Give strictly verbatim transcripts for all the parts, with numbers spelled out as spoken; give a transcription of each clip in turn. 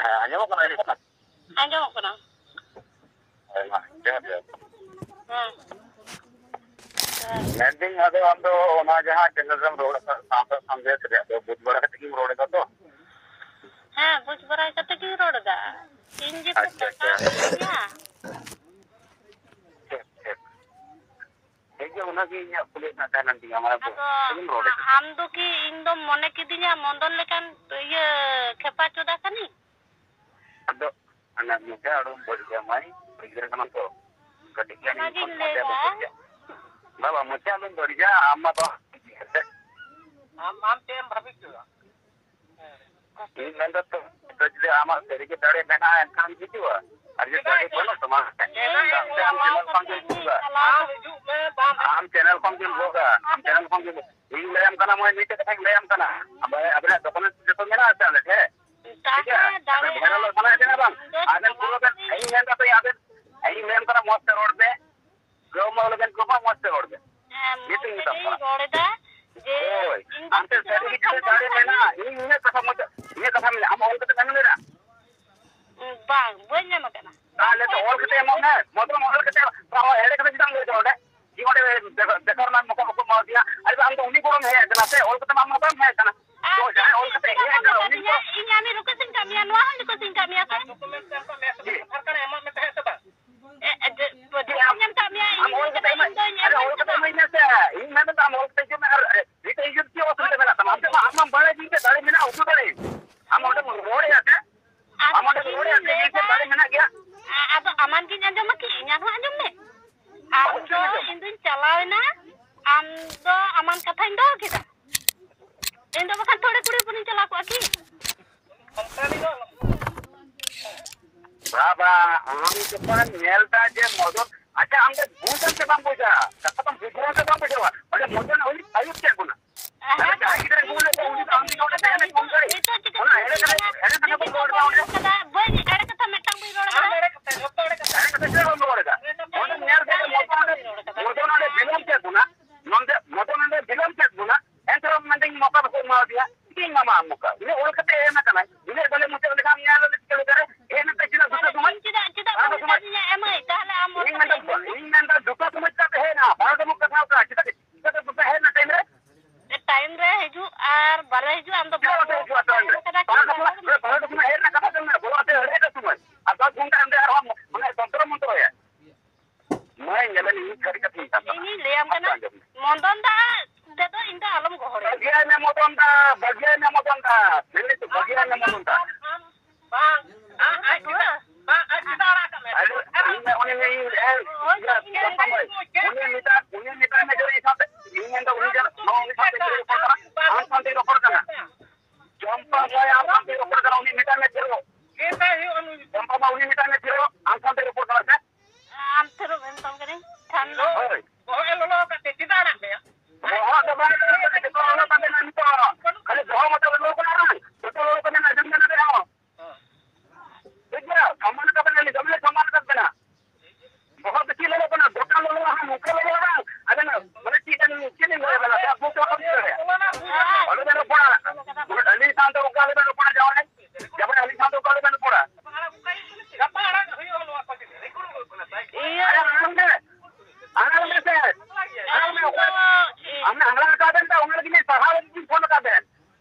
ᱦᱮᱸ, ᱟᱸᱡᱚᱢᱚᱜ ᱠᱟᱱᱟ, ᱟᱸᱡᱚᱢᱚᱜ ᱠᱟᱱᱟ᱾ ᱟᱸᱡᱚᱢᱚᱜ ᱠᱟᱱᱟ᱾ ᱦᱳᱭ, ᱢᱟ, ᱡᱚᱦᱟᱨ, ᱡᱚᱦᱟᱨ᱾ ᱦᱮᱸ᱾ ᱢᱮᱱᱫᱟᱹᱧ, ᱟᱫᱚ ᱟᱢ ᱫᱚ ᱚᱱᱟ ᱡᱟᱦᱟᱸ ᱪᱮᱱᱮᱞ ᱨᱮᱢ ᱨᱚᱲ ᱠᱟᱱ, ᱥᱟᱶᱛᱟ ᱥᱟᱸᱫᱮᱥ ᱨᱮᱭᱟᱜ ᱫᱚ ᱵᱩᱡᱽ ᱵᱟᱲᱟ ᱠᱟᱛᱮ ᱜᱮᱢ ᱨᱚᱲ ᱮᱫᱟ ᱛᱚ? ᱦᱮᱸ, ᱵᱩᱡᱽ ᱵᱟᱲᱟ ᱠᱟᱛᱮ ᱜᱤᱧ ᱨᱚᱲ ᱮᱫᱟ᱾ ᱤᱧ ᱡᱮ ᱟᱪᱪᱷᱟ, ᱟᱪᱪᱷᱟ᱾ ᱯᱚᱛᱟᱢ ᱠᱟᱱᱟ᱾ ᱴᱷᱤᱠ, ᱴᱷᱤᱠ᱾ ᱴᱷᱤᱠ ᱜᱮᱭᱟ, ᱚᱱᱟᱜᱮ ᱤᱧᱟᱹᱜ ᱠᱩᱞᱤ ᱨᱮᱱᱟᱜ ᱛᱟᱦᱮᱸ ᱞᱮᱱ ᱛᱤᱧᱟ, ᱢᱟᱱᱮ ᱟᱫᱚ ᱪᱮᱫ ᱮᱢ ᱨᱚᱲ ᱮᱫᱟ? ᱟ-, ᱟᱢ ᱫᱚ ᱠᱤ ᱤᱧ ᱫᱚᱢ ᱢᱚᱱᱮ ᱠᱤᱫᱤᱧᱟ ᱢᱚᱫᱚᱱ ᱞᱮᱠᱟᱱ ᱤᱭᱟᱹ ᱠᱷᱮᱯᱟ ᱪᱚᱫᱟ ᱠᱟᱹᱱᱟᱹᱧ? ᱟᱫᱚ ᱚᱱᱟ ᱢᱚᱪᱟ ᱟᱲᱚᱢ ᱵᱟᱹᱲᱤᱡᱟ ᱢᱟᱹᱭ, ᱠᱩᱲᱤ ᱜᱤᱫᱽᱨᱟᱹ ᱠᱟᱱᱟᱢ ᱛᱚ᱾ ᱠᱟᱹᱴᱤᱡ ᱜᱟᱱ ᱚᱱᱟᱜᱤᱧ ᱢᱚᱪᱟ ᱞᱟᱹᱭᱫᱟ᱾ ᱟᱞᱚᱢ ᱵᱟᱹᱲᱤᱡᱟ᱾ ᱵᱟᱵᱟ, ᱢᱚᱪᱟ ᱟᱞᱚᱢ ᱵᱟᱹᱲᱤᱡᱟ, ᱟᱢ ᱢᱟ ᱵᱟᱢ ᱵᱩᱡᱽ ᱥᱮ᱾ ᱟᱢ, ᱟᱢ ᱪᱮᱫ ᱮᱢ ᱵᱷᱟᱹᱵᱤᱛ ᱠᱮᱫᱟ? ᱤᱧ ᱢᱮᱱᱫᱟ ᱛᱚ, ᱛᱚ ᱡᱩᱫᱤ ᱟᱢᱟᱜ ᱥᱟᱹᱨᱤᱜᱮ ᱫᱟᱲᱮ ᱢᱮᱱᱟᱜᱼᱟ, ᱮᱱᱠᱷᱟᱱ ᱦᱤᱡᱩᱜᱼᱟ᱾ ᱟᱨ ᱡᱩᱫᱤ ᱫᱟᱲᱮ ᱵᱟᱹᱱᱩᱜ ᱛᱟᱢᱟ, ᱮᱱᱠᱷᱟᱱ ᱟᱢ ᱪᱮᱱᱮᱞ ᱠᱷᱚᱱ ᱜᱮᱢ ᱵᱷᱚᱜᱟ᱾ ᱟᱢ ᱪᱮᱱᱮᱞ ᱠᱷᱚᱱ ᱜᱮᱢ ᱵᱷᱚᱜᱟ᱾ ᱟᱢ ᱪᱮᱱᱮᱞ ᱠᱷᱚᱱ ᱜᱮᱢ ᱵᱷᱚᱜᱟ᱾ ᱤᱧ ᱞᱟᱹᱭᱟᱢ ᱠᱟᱱᱟ, ᱢᱟᱹᱭ, ᱢᱤᱫᱴᱮᱡ ᱠᱟᱛᱷᱟᱧ ᱞᱟᱹᱭᱟᱢ ᱠᱟᱱᱟ᱾ ᱟᱵᱮ-, ᱟᱵᱮᱱᱟᱜ ᱰᱚᱠᱩᱢᱮᱱᱴᱥ ᱡᱚᱛᱚ ᱢᱮᱱᱟᱜᱼᱟ ᱥᱮ ᱟᱞᱮ ᱴᱷᱮᱱ? ᱴᱷᱤᱠ ᱜᱮᱭᱟ? ᱟᱵᱮᱱ ᱵᱷᱟᱭᱨᱟᱞᱚᱜ ᱥᱟᱱᱟᱭᱮᱫ ᱵᱮᱱᱟ ᱵᱟᱝ? ᱟᱵᱮᱱ ᱯᱩᱨᱟᱹ ᱵᱮᱱ, ᱤᱧ ᱢᱮᱱ ᱫᱟ ᱛᱚ, ᱟᱵᱮᱱ, ᱤᱧ ᱢᱮᱱ ᱠᱟᱱᱟ, ᱢᱚᱡᱽ ᱛᱮ ᱨᱚᱲ ᱵᱮᱱ᱾ ᱜᱟᱹᱣ ᱢᱟ ᱞᱟᱹᱜᱤᱫ ᱜᱟᱹᱣ ᱢᱟ ᱢᱚᱡᱽ ᱛᱮ ᱨᱚᱲ ᱵᱮᱱ᱾ ᱦᱮᱸ, ᱢᱚᱡᱽ ᱱᱤᱛᱚᱜ ᱤᱧ ᱢᱮᱛᱟᱢ ᱛᱮᱜᱤᱧ ᱠᱟᱱᱟ᱾ ᱨᱚᱲ ᱮᱫᱟ ᱡᱮ ᱦᱳᱭ, ᱤᱧ ᱫᱚ ᱟᱢ ᱴᱷᱮᱱ ᱪᱮᱫ ᱦᱚᱸ ᱥᱟᱹᱨᱤ ᱜᱮ ᱡᱩᱫᱤ ᱥᱟᱱᱛᱟᱲ ᱫᱟᱲᱮ ᱠᱟᱱᱟ᱾ ᱢᱮᱱᱟᱜᱼᱟ, ᱤᱧ ᱤᱧᱟᱹᱜ ᱠᱟᱛᱷᱟ ᱢᱚᱡᱽ, ᱤᱧᱟᱹᱜ ᱠᱟᱛᱷᱟ ᱢᱮᱱᱟᱜᱼᱟ, ᱟᱢ ᱚᱞ ᱠᱟᱛᱮ ᱮᱢ ᱞᱮᱫᱟ? ᱵᱟᱝ, ᱵᱟᱹᱧ ᱮᱢ ᱟᱠᱟᱱᱟ᱾ ᱛᱟᱦᱞᱮ ᱛᱚ ᱚᱞ ᱠᱟᱛᱮ ᱮᱢᱚᱜ ᱢᱮ, ᱢᱚᱛᱞᱚᱵ ᱚᱞ ᱠᱟᱛᱮ, ᱵᱟᱝ, ᱮᱲᱮ ᱠᱟᱛᱷᱟ ᱪᱮᱫᱟᱜ ᱮᱢ ᱞᱟᱹᱭ ᱫᱟ ᱚᱸᱰᱮ? ᱡᱮ ᱚᱸᱰᱮ ᱵᱮᱠᱟᱨ, ᱵᱮᱠᱟᱨ ᱨᱮᱱᱟᱜ ᱢᱚᱠᱟ ᱵᱟᱠᱚ ᱮᱢᱟ ᱫᱮᱭᱟ᱾ ᱟᱨ ᱟᱢ ᱫᱚ ᱩᱱᱤ ᱜᱚᱲᱚᱢ ᱦᱮᱡ ᱟᱠᱟᱱᱟ ᱥᱮ, ᱚᱞ ᱠᱟᱛᱮ ᱢᱟ ᱟᱢ ᱢᱟ ᱵᱟᱢ ᱦᱮᱡ ᱟᱠᱟᱱᱟ᱾ ᱟᱨ ᱛᱚ ᱪᱮᱫ ᱡᱟᱦᱟᱸᱭ ᱚᱞ ᱠᱟᱛᱮ ᱪᱮᱫᱟᱜ ᱦᱮᱡ ᱵᱟᱢ ᱟᱠᱟᱱᱟ, ᱩᱱᱤ ᱢᱮᱛᱟᱫᱤᱧᱟ? ᱜᱚᱲᱚᱢ ᱤᱧ ᱟᱢᱤᱧ ᱨᱤᱠᱩᱭᱮᱥᱴ ᱤᱧ ᱠᱟᱜ ᱢᱮᱭᱟ, ᱱᱚᱣᱟ ᱦᱚᱸᱧ ᱨᱤᱠᱩᱭᱮᱥᱴ ᱤᱧ ᱠᱟᱜ ᱢᱮᱭᱟ ᱥᱮ? ᱰᱚᱠᱩᱢᱮᱱᱴ ᱮᱢ ᱠᱟᱜ ᱢᱮᱭᱟ ᱥᱮ ᱵᱟᱝ? ᱪᱮᱫ? ᱟᱫᱷᱟᱨ ᱠᱟᱨᱰ ᱮᱢᱟᱜ ᱢᱮ ᱛᱟᱦᱮᱸᱫ ᱥᱮ ᱵᱟᱝ? ᱮ, ᱮ, ᱡᱮ, ᱟᱢ ᱚᱞ ᱠᱟᱛᱮ ᱤᱧ ᱫᱚᱧ ᱮᱢ ᱟᱨᱮ, ᱚᱞ ᱠᱟᱛᱮ ᱠᱟᱫᱟ᱾ ᱤᱢᱟᱹᱧ ᱢᱮ ᱥᱮ᱾ ᱤᱧ ᱢᱮᱱ ᱫᱟ ᱟᱢ ᱚᱞ ᱠᱟᱛᱮ ᱦᱤᱡᱩᱜ ᱢᱮ ᱟᱨ, ᱮ, ᱨᱤᱴᱟᱹ ᱦᱤᱡᱩᱜ ᱪᱮᱫ ᱚᱥᱩᱵᱤᱫᱷᱟ ᱢᱮᱱᱟᱜ ᱛᱟᱢᱟ? ᱟᱢ ᱴᱷᱮᱱ ᱢᱟ, ᱟᱢ ᱢᱟᱢ ᱵᱟᱲᱟᱭ ᱜᱮ ᱪᱮᱫ ᱫᱟᱲᱮ ᱢᱮᱱᱟᱜᱼᱟ, ᱩᱫᱩᱜ ᱫᱟᱲᱮ᱾ ᱟᱢ ᱚᱸᱰᱮᱢ ᱨᱚᱲᱮᱫᱼᱟ ᱥᱮ? ᱟᱫᱚ ᱟᱢ ᱚᱸᱰᱮᱢ ᱤᱧ ᱨᱚᱲᱮᱫᱼᱟ ᱥᱮ ᱞᱟᱹᱭ ᱡᱮ ᱫᱟ, ᱫᱟᱲᱮ ᱢᱮᱱᱟᱜ ᱜᱮᱭᱟ? ᱟ-, ᱟᱫᱚ ᱟᱢᱟᱱ ᱜᱤᱧ ᱟᱸᱡᱚᱢᱟ ᱠᱤ? ᱤᱧᱟᱹᱜ ᱦᱚᱸ ᱟᱸᱡᱚᱢ ᱢᱮ᱾ ᱟᱢ ᱫᱚ, ᱤᱧ ᱫᱩᱧ ᱪᱟᱞᱟᱣ ᱮᱱᱟ, ᱟᱢ ᱫᱚ ᱟᱢᱟᱱ ᱠᱟᱛᱷᱟᱧ ᱫᱚᱦᱚ ᱠᱮᱫᱟ᱾ ᱤᱧ ᱫᱚ ᱵᱟᱠᱷᱟᱱ ᱛᱷᱚᱲᱮ ᱠᱩᱲᱤ ᱦᱚᱯᱚᱱᱤᱧ ᱪᱟᱞᱟᱣ ᱠᱚᱜᱼᱟ ᱠᱤ? ᱵᱟᱵᱟ, ᱟᱢ ᱡᱚᱠᱷᱚᱱᱮᱢ ᱧᱮᱞ ᱫᱟ ᱡᱮ ᱢᱚᱫᱚᱱ, ᱟᱪᱪᱷᱟ, ᱟᱢ ᱫᱚ ᱵᱩᱡᱟᱢ ᱥᱮ ᱵᱟᱢ ᱵᱩᱡᱟ? ᱠᱟᱛᱷᱟ ᱫᱚᱢ ᱵᱩᱡᱷᱟᱹᱣᱟ ᱥᱮ ᱵᱟᱢ ᱵᱩᱡᱷᱟᱹᱣᱟ? ᱚᱸᱰᱮ ᱢᱚᱫᱚᱱ ᱟᱹᱭᱩᱨ, ᱟᱹᱭᱩᱨ ᱠᱮᱫ ᱵᱚᱱᱟ᱾ ᱟᱪᱪᱷᱟ, ᱡᱟᱦᱟᱸᱭ ᱜᱤᱫᱽᱨᱟᱹ ᱜᱩᱞ ᱞᱮᱫ ᱠᱚ, ᱩᱱᱤ ᱫᱚ ᱟᱢ ᱫᱚ ᱚᱸᱰᱮ ᱛᱟᱦᱮᱸ ᱠᱟᱱᱟ, ᱱᱤᱛᱚᱜ ᱪᱤᱠᱟᱹᱜ ᱚᱱᱟ ᱮᱲᱮ ᱠᱟᱱᱟ? ᱠᱟᱛᱷᱟ, ᱮᱲᱮ ᱠᱟᱛᱷᱟ ᱵᱚᱱ ᱨᱚᱲ ᱮᱫᱟ ᱚᱸᱰᱮ᱾ ᱵᱟᱹᱧ, ᱮᱲᱮ ᱠᱟᱛᱷᱟ ᱢᱤᱫᱴᱟᱝ ᱵᱟᱹᱧ ᱨᱚᱲ ᱟᱢ ᱠᱟᱫᱟ᱾ ᱮᱲᱮ ᱠᱟᱛᱷᱟ, ᱡᱷᱚᱛᱚ ᱮᱲᱮ ᱠᱟᱛᱷᱟ᱾ ᱮᱲᱮ ᱠᱟᱛᱷᱟ ᱪᱮᱫ ᱵᱟᱢ ᱨᱚᱲ ᱮᱫᱟ? ᱚᱸᱰᱮ ᱧᱮᱞ ᱠᱟᱛᱮ ᱢᱚᱫᱚᱱ ᱚᱸᱰᱮ, ᱢᱚᱫᱚᱱ ᱚᱸᱰᱮ ᱵᱤᱞᱚᱢ ᱠᱮᱫ ᱵᱚᱱᱟ, ᱱᱚᱸᱰᱮ ᱢᱚᱫᱚᱱ ᱚᱸᱰᱮ ᱵᱤᱞᱚᱢ ᱠᱮᱫ ᱵᱚᱱᱟ, ᱮᱱᱛᱮ ᱨᱮᱦᱚᱸ ᱢᱮᱱᱫᱟᱹᱧ ᱢᱚᱠᱟ ᱵᱟᱠᱚ ᱮᱢᱟ ᱫᱮᱭᱟ, ᱪᱮᱫ ᱤᱧ ᱮᱢᱟᱢᱟ ᱟᱢ ᱢᱚᱠᱟ? ᱩᱱᱤ ᱚᱞ ᱠᱟᱛᱮ ᱮᱢ ᱟᱠᱟᱱᱟᱭ, ᱩᱱᱤ ᱵᱚᱞᱮ ᱢᱩᱪᱟᱹᱫ ᱞᱮᱠᱷᱟᱱ ᱧᱮᱞ ᱞᱮ ᱵᱟᱝ, ᱟᱡ ᱪᱮᱫᱟᱜ, ᱵᱟᱝ, ᱟᱡ ᱪᱮᱫᱟᱜ ᱟᱲᱟᱜ ᱠᱟᱜ ᱢᱮ? ᱟᱫᱚ ᱤᱧ ᱫᱚ ᱩᱱᱤ, ᱩᱱᱤ, ᱩᱱᱤ ᱢᱮᱛᱟ-, ᱩᱱᱤ ᱢᱮᱛᱟᱭ ᱢᱮ ᱡᱮ ᱤᱧ ᱥᱟᱶᱛᱮ, ᱤᱧ ᱢᱮᱱᱫᱟ ᱩᱱᱤ ᱡᱮ ᱱᱚᱣᱟ ᱩᱱᱤ ᱥᱟᱶᱛᱮ ᱨᱚᱯᱚᱲ ᱠᱟᱱᱟ, ᱟᱢ ᱥᱟᱶᱛᱮ ᱨᱚᱯᱚᱲ ᱠᱟᱱᱟ᱾ ᱪᱚᱢᱯᱟ ᱵᱷᱟᱭ, ᱟᱢ ᱥᱟᱶᱛᱮ ᱨᱚᱯᱚᱲ ᱠᱟᱱᱟ, ᱩᱱᱤ ᱢᱮᱛᱟᱭ ᱢᱮ ᱪᱮᱫ ᱦᱚᱸ᱾ ᱪᱚᱢᱯᱟ ᱢᱟ ᱩᱱᱤ ᱢᱮᱛᱟᱭ ᱢᱮ ᱪᱮᱫ ᱦᱚᱸ, ᱟᱢ ᱥᱟᱶᱛᱮ ᱨᱚᱯᱚᱲ ᱠᱟᱱᱟ ᱥᱮ? ᱟᱢ ᱛᱷᱤᱨᱚᱜ ᱢᱮ, ᱢᱮᱛᱟᱢ ᱠᱟᱹᱱᱟᱹᱧ᱾ ᱴᱷᱟᱱᱰᱟ᱾ ᱦᱳᱭ᱾ ᱵᱚᱦᱚᱜ ᱮ ᱞᱚᱞᱚ ᱟᱠᱟᱫ ᱛᱮ ᱪᱮᱫᱟᱜ ᱨᱟᱜ ᱢᱮᱭᱟ? ᱵᱚᱦᱚᱜ ᱫᱚ ᱵᱟᱝ ᱞᱚᱞᱚ ᱠᱟᱱᱟ, ᱡᱚᱛᱚ ᱞᱚᱞᱚ ᱠᱟᱱᱟ ᱱᱤᱛᱚᱜ᱾ ᱠᱷᱟᱹᱞᱤ ᱵᱚᱦᱚᱜ ᱢᱚᱛᱚ ᱞᱚᱞᱚ ᱠᱟᱱᱟ ᱵᱟᱝ? ᱡᱚᱛᱚ ᱞᱚᱞᱚ ᱠᱟᱱᱟ, ᱟᱸᱡᱚᱢ ᱧᱟᱢ ᱫᱟᱲᱮᱭᱟᱜ ᱦᱚᱸ᱾ ᱴᱷᱤᱠ ᱜᱮᱭᱟ, ᱥᱚᱢᱢᱟᱱ ᱠᱟᱛᱮ ᱞᱤᱧ ᱫᱚᱢᱮ ᱥᱚᱢᱢᱟᱱ ᱠᱟᱛᱮ ᱵᱮᱱᱟ᱾ ᱵᱚᱦᱚᱜ ᱫᱚ ᱪᱮᱫ ᱞᱚᱞᱚ ᱠᱟᱱᱟ? ᱜᱚᱴᱟ ᱞᱚᱞᱚ ᱦᱟᱸᱜ, ᱱᱚᱝᱠᱟ ᱞᱚᱞᱚ ᱵᱟᱝ? ᱟᱵᱮᱱ ᱢᱟᱱᱮ ᱪᱮᱫ ᱵᱮᱱ, ᱪᱮᱫ ᱞᱤᱧ ᱞᱟᱹᱭ ᱟᱵᱮᱱᱟ? ᱟᱵᱚ ᱪᱮᱫ ᱵᱟᱵᱚᱱ ᱪᱤᱠᱟᱹ ᱫᱟᱲᱮᱭᱟᱜᱼᱟ? ᱟᱞᱚ ᱵᱮᱱ ᱨᱚᱯᱚᱲᱟ᱾ ᱟᱹᱞᱤᱧ ᱥᱟᱶᱛᱮ ᱚᱱᱠᱟ ᱟᱞᱚ ᱵᱮᱱ ᱨᱚᱯᱚᱲᱟ, ᱡᱟᱶᱟᱭ᱾ ᱡᱟᱶᱟᱭ, ᱟᱹᱞᱤᱧ ᱥᱟᱶᱛᱮ ᱚᱱᱠᱟ ᱟᱞᱚ ᱵᱮᱱ ᱨᱚᱯᱚᱲᱟ᱾ ᱜᱟᱯᱟ ᱟᱲᱟᱜ ᱦᱩᱭᱩᱜᱼᱟ ᱱᱚᱣᱟ ᱠᱚ ᱡᱤᱱᱤᱥ᱾ ᱤᱭᱟᱹ, ᱟᱨᱮ ᱟᱲᱟᱝ ᱢᱮ᱾ ᱟᱲᱟᱝ ᱢᱮ ᱥᱮ᱾ ᱟᱲᱟᱝ ᱢᱮ, ᱚᱠᱚᱭ? ᱤᱧ ᱫᱚ, ᱤ- ᱟᱢ ᱟᱲᱟᱝ ᱟᱠᱟᱫ ᱵᱮᱱ ᱫᱚ, ᱚᱱᱟ ᱞᱟᱹᱜᱤᱫ ᱥᱟᱨᱦᱟᱣ ᱞᱟᱹᱜᱤᱫ ᱤᱧ ᱯᱷᱳᱱ ᱟᱠᱟᱫ ᱵᱮᱱ᱾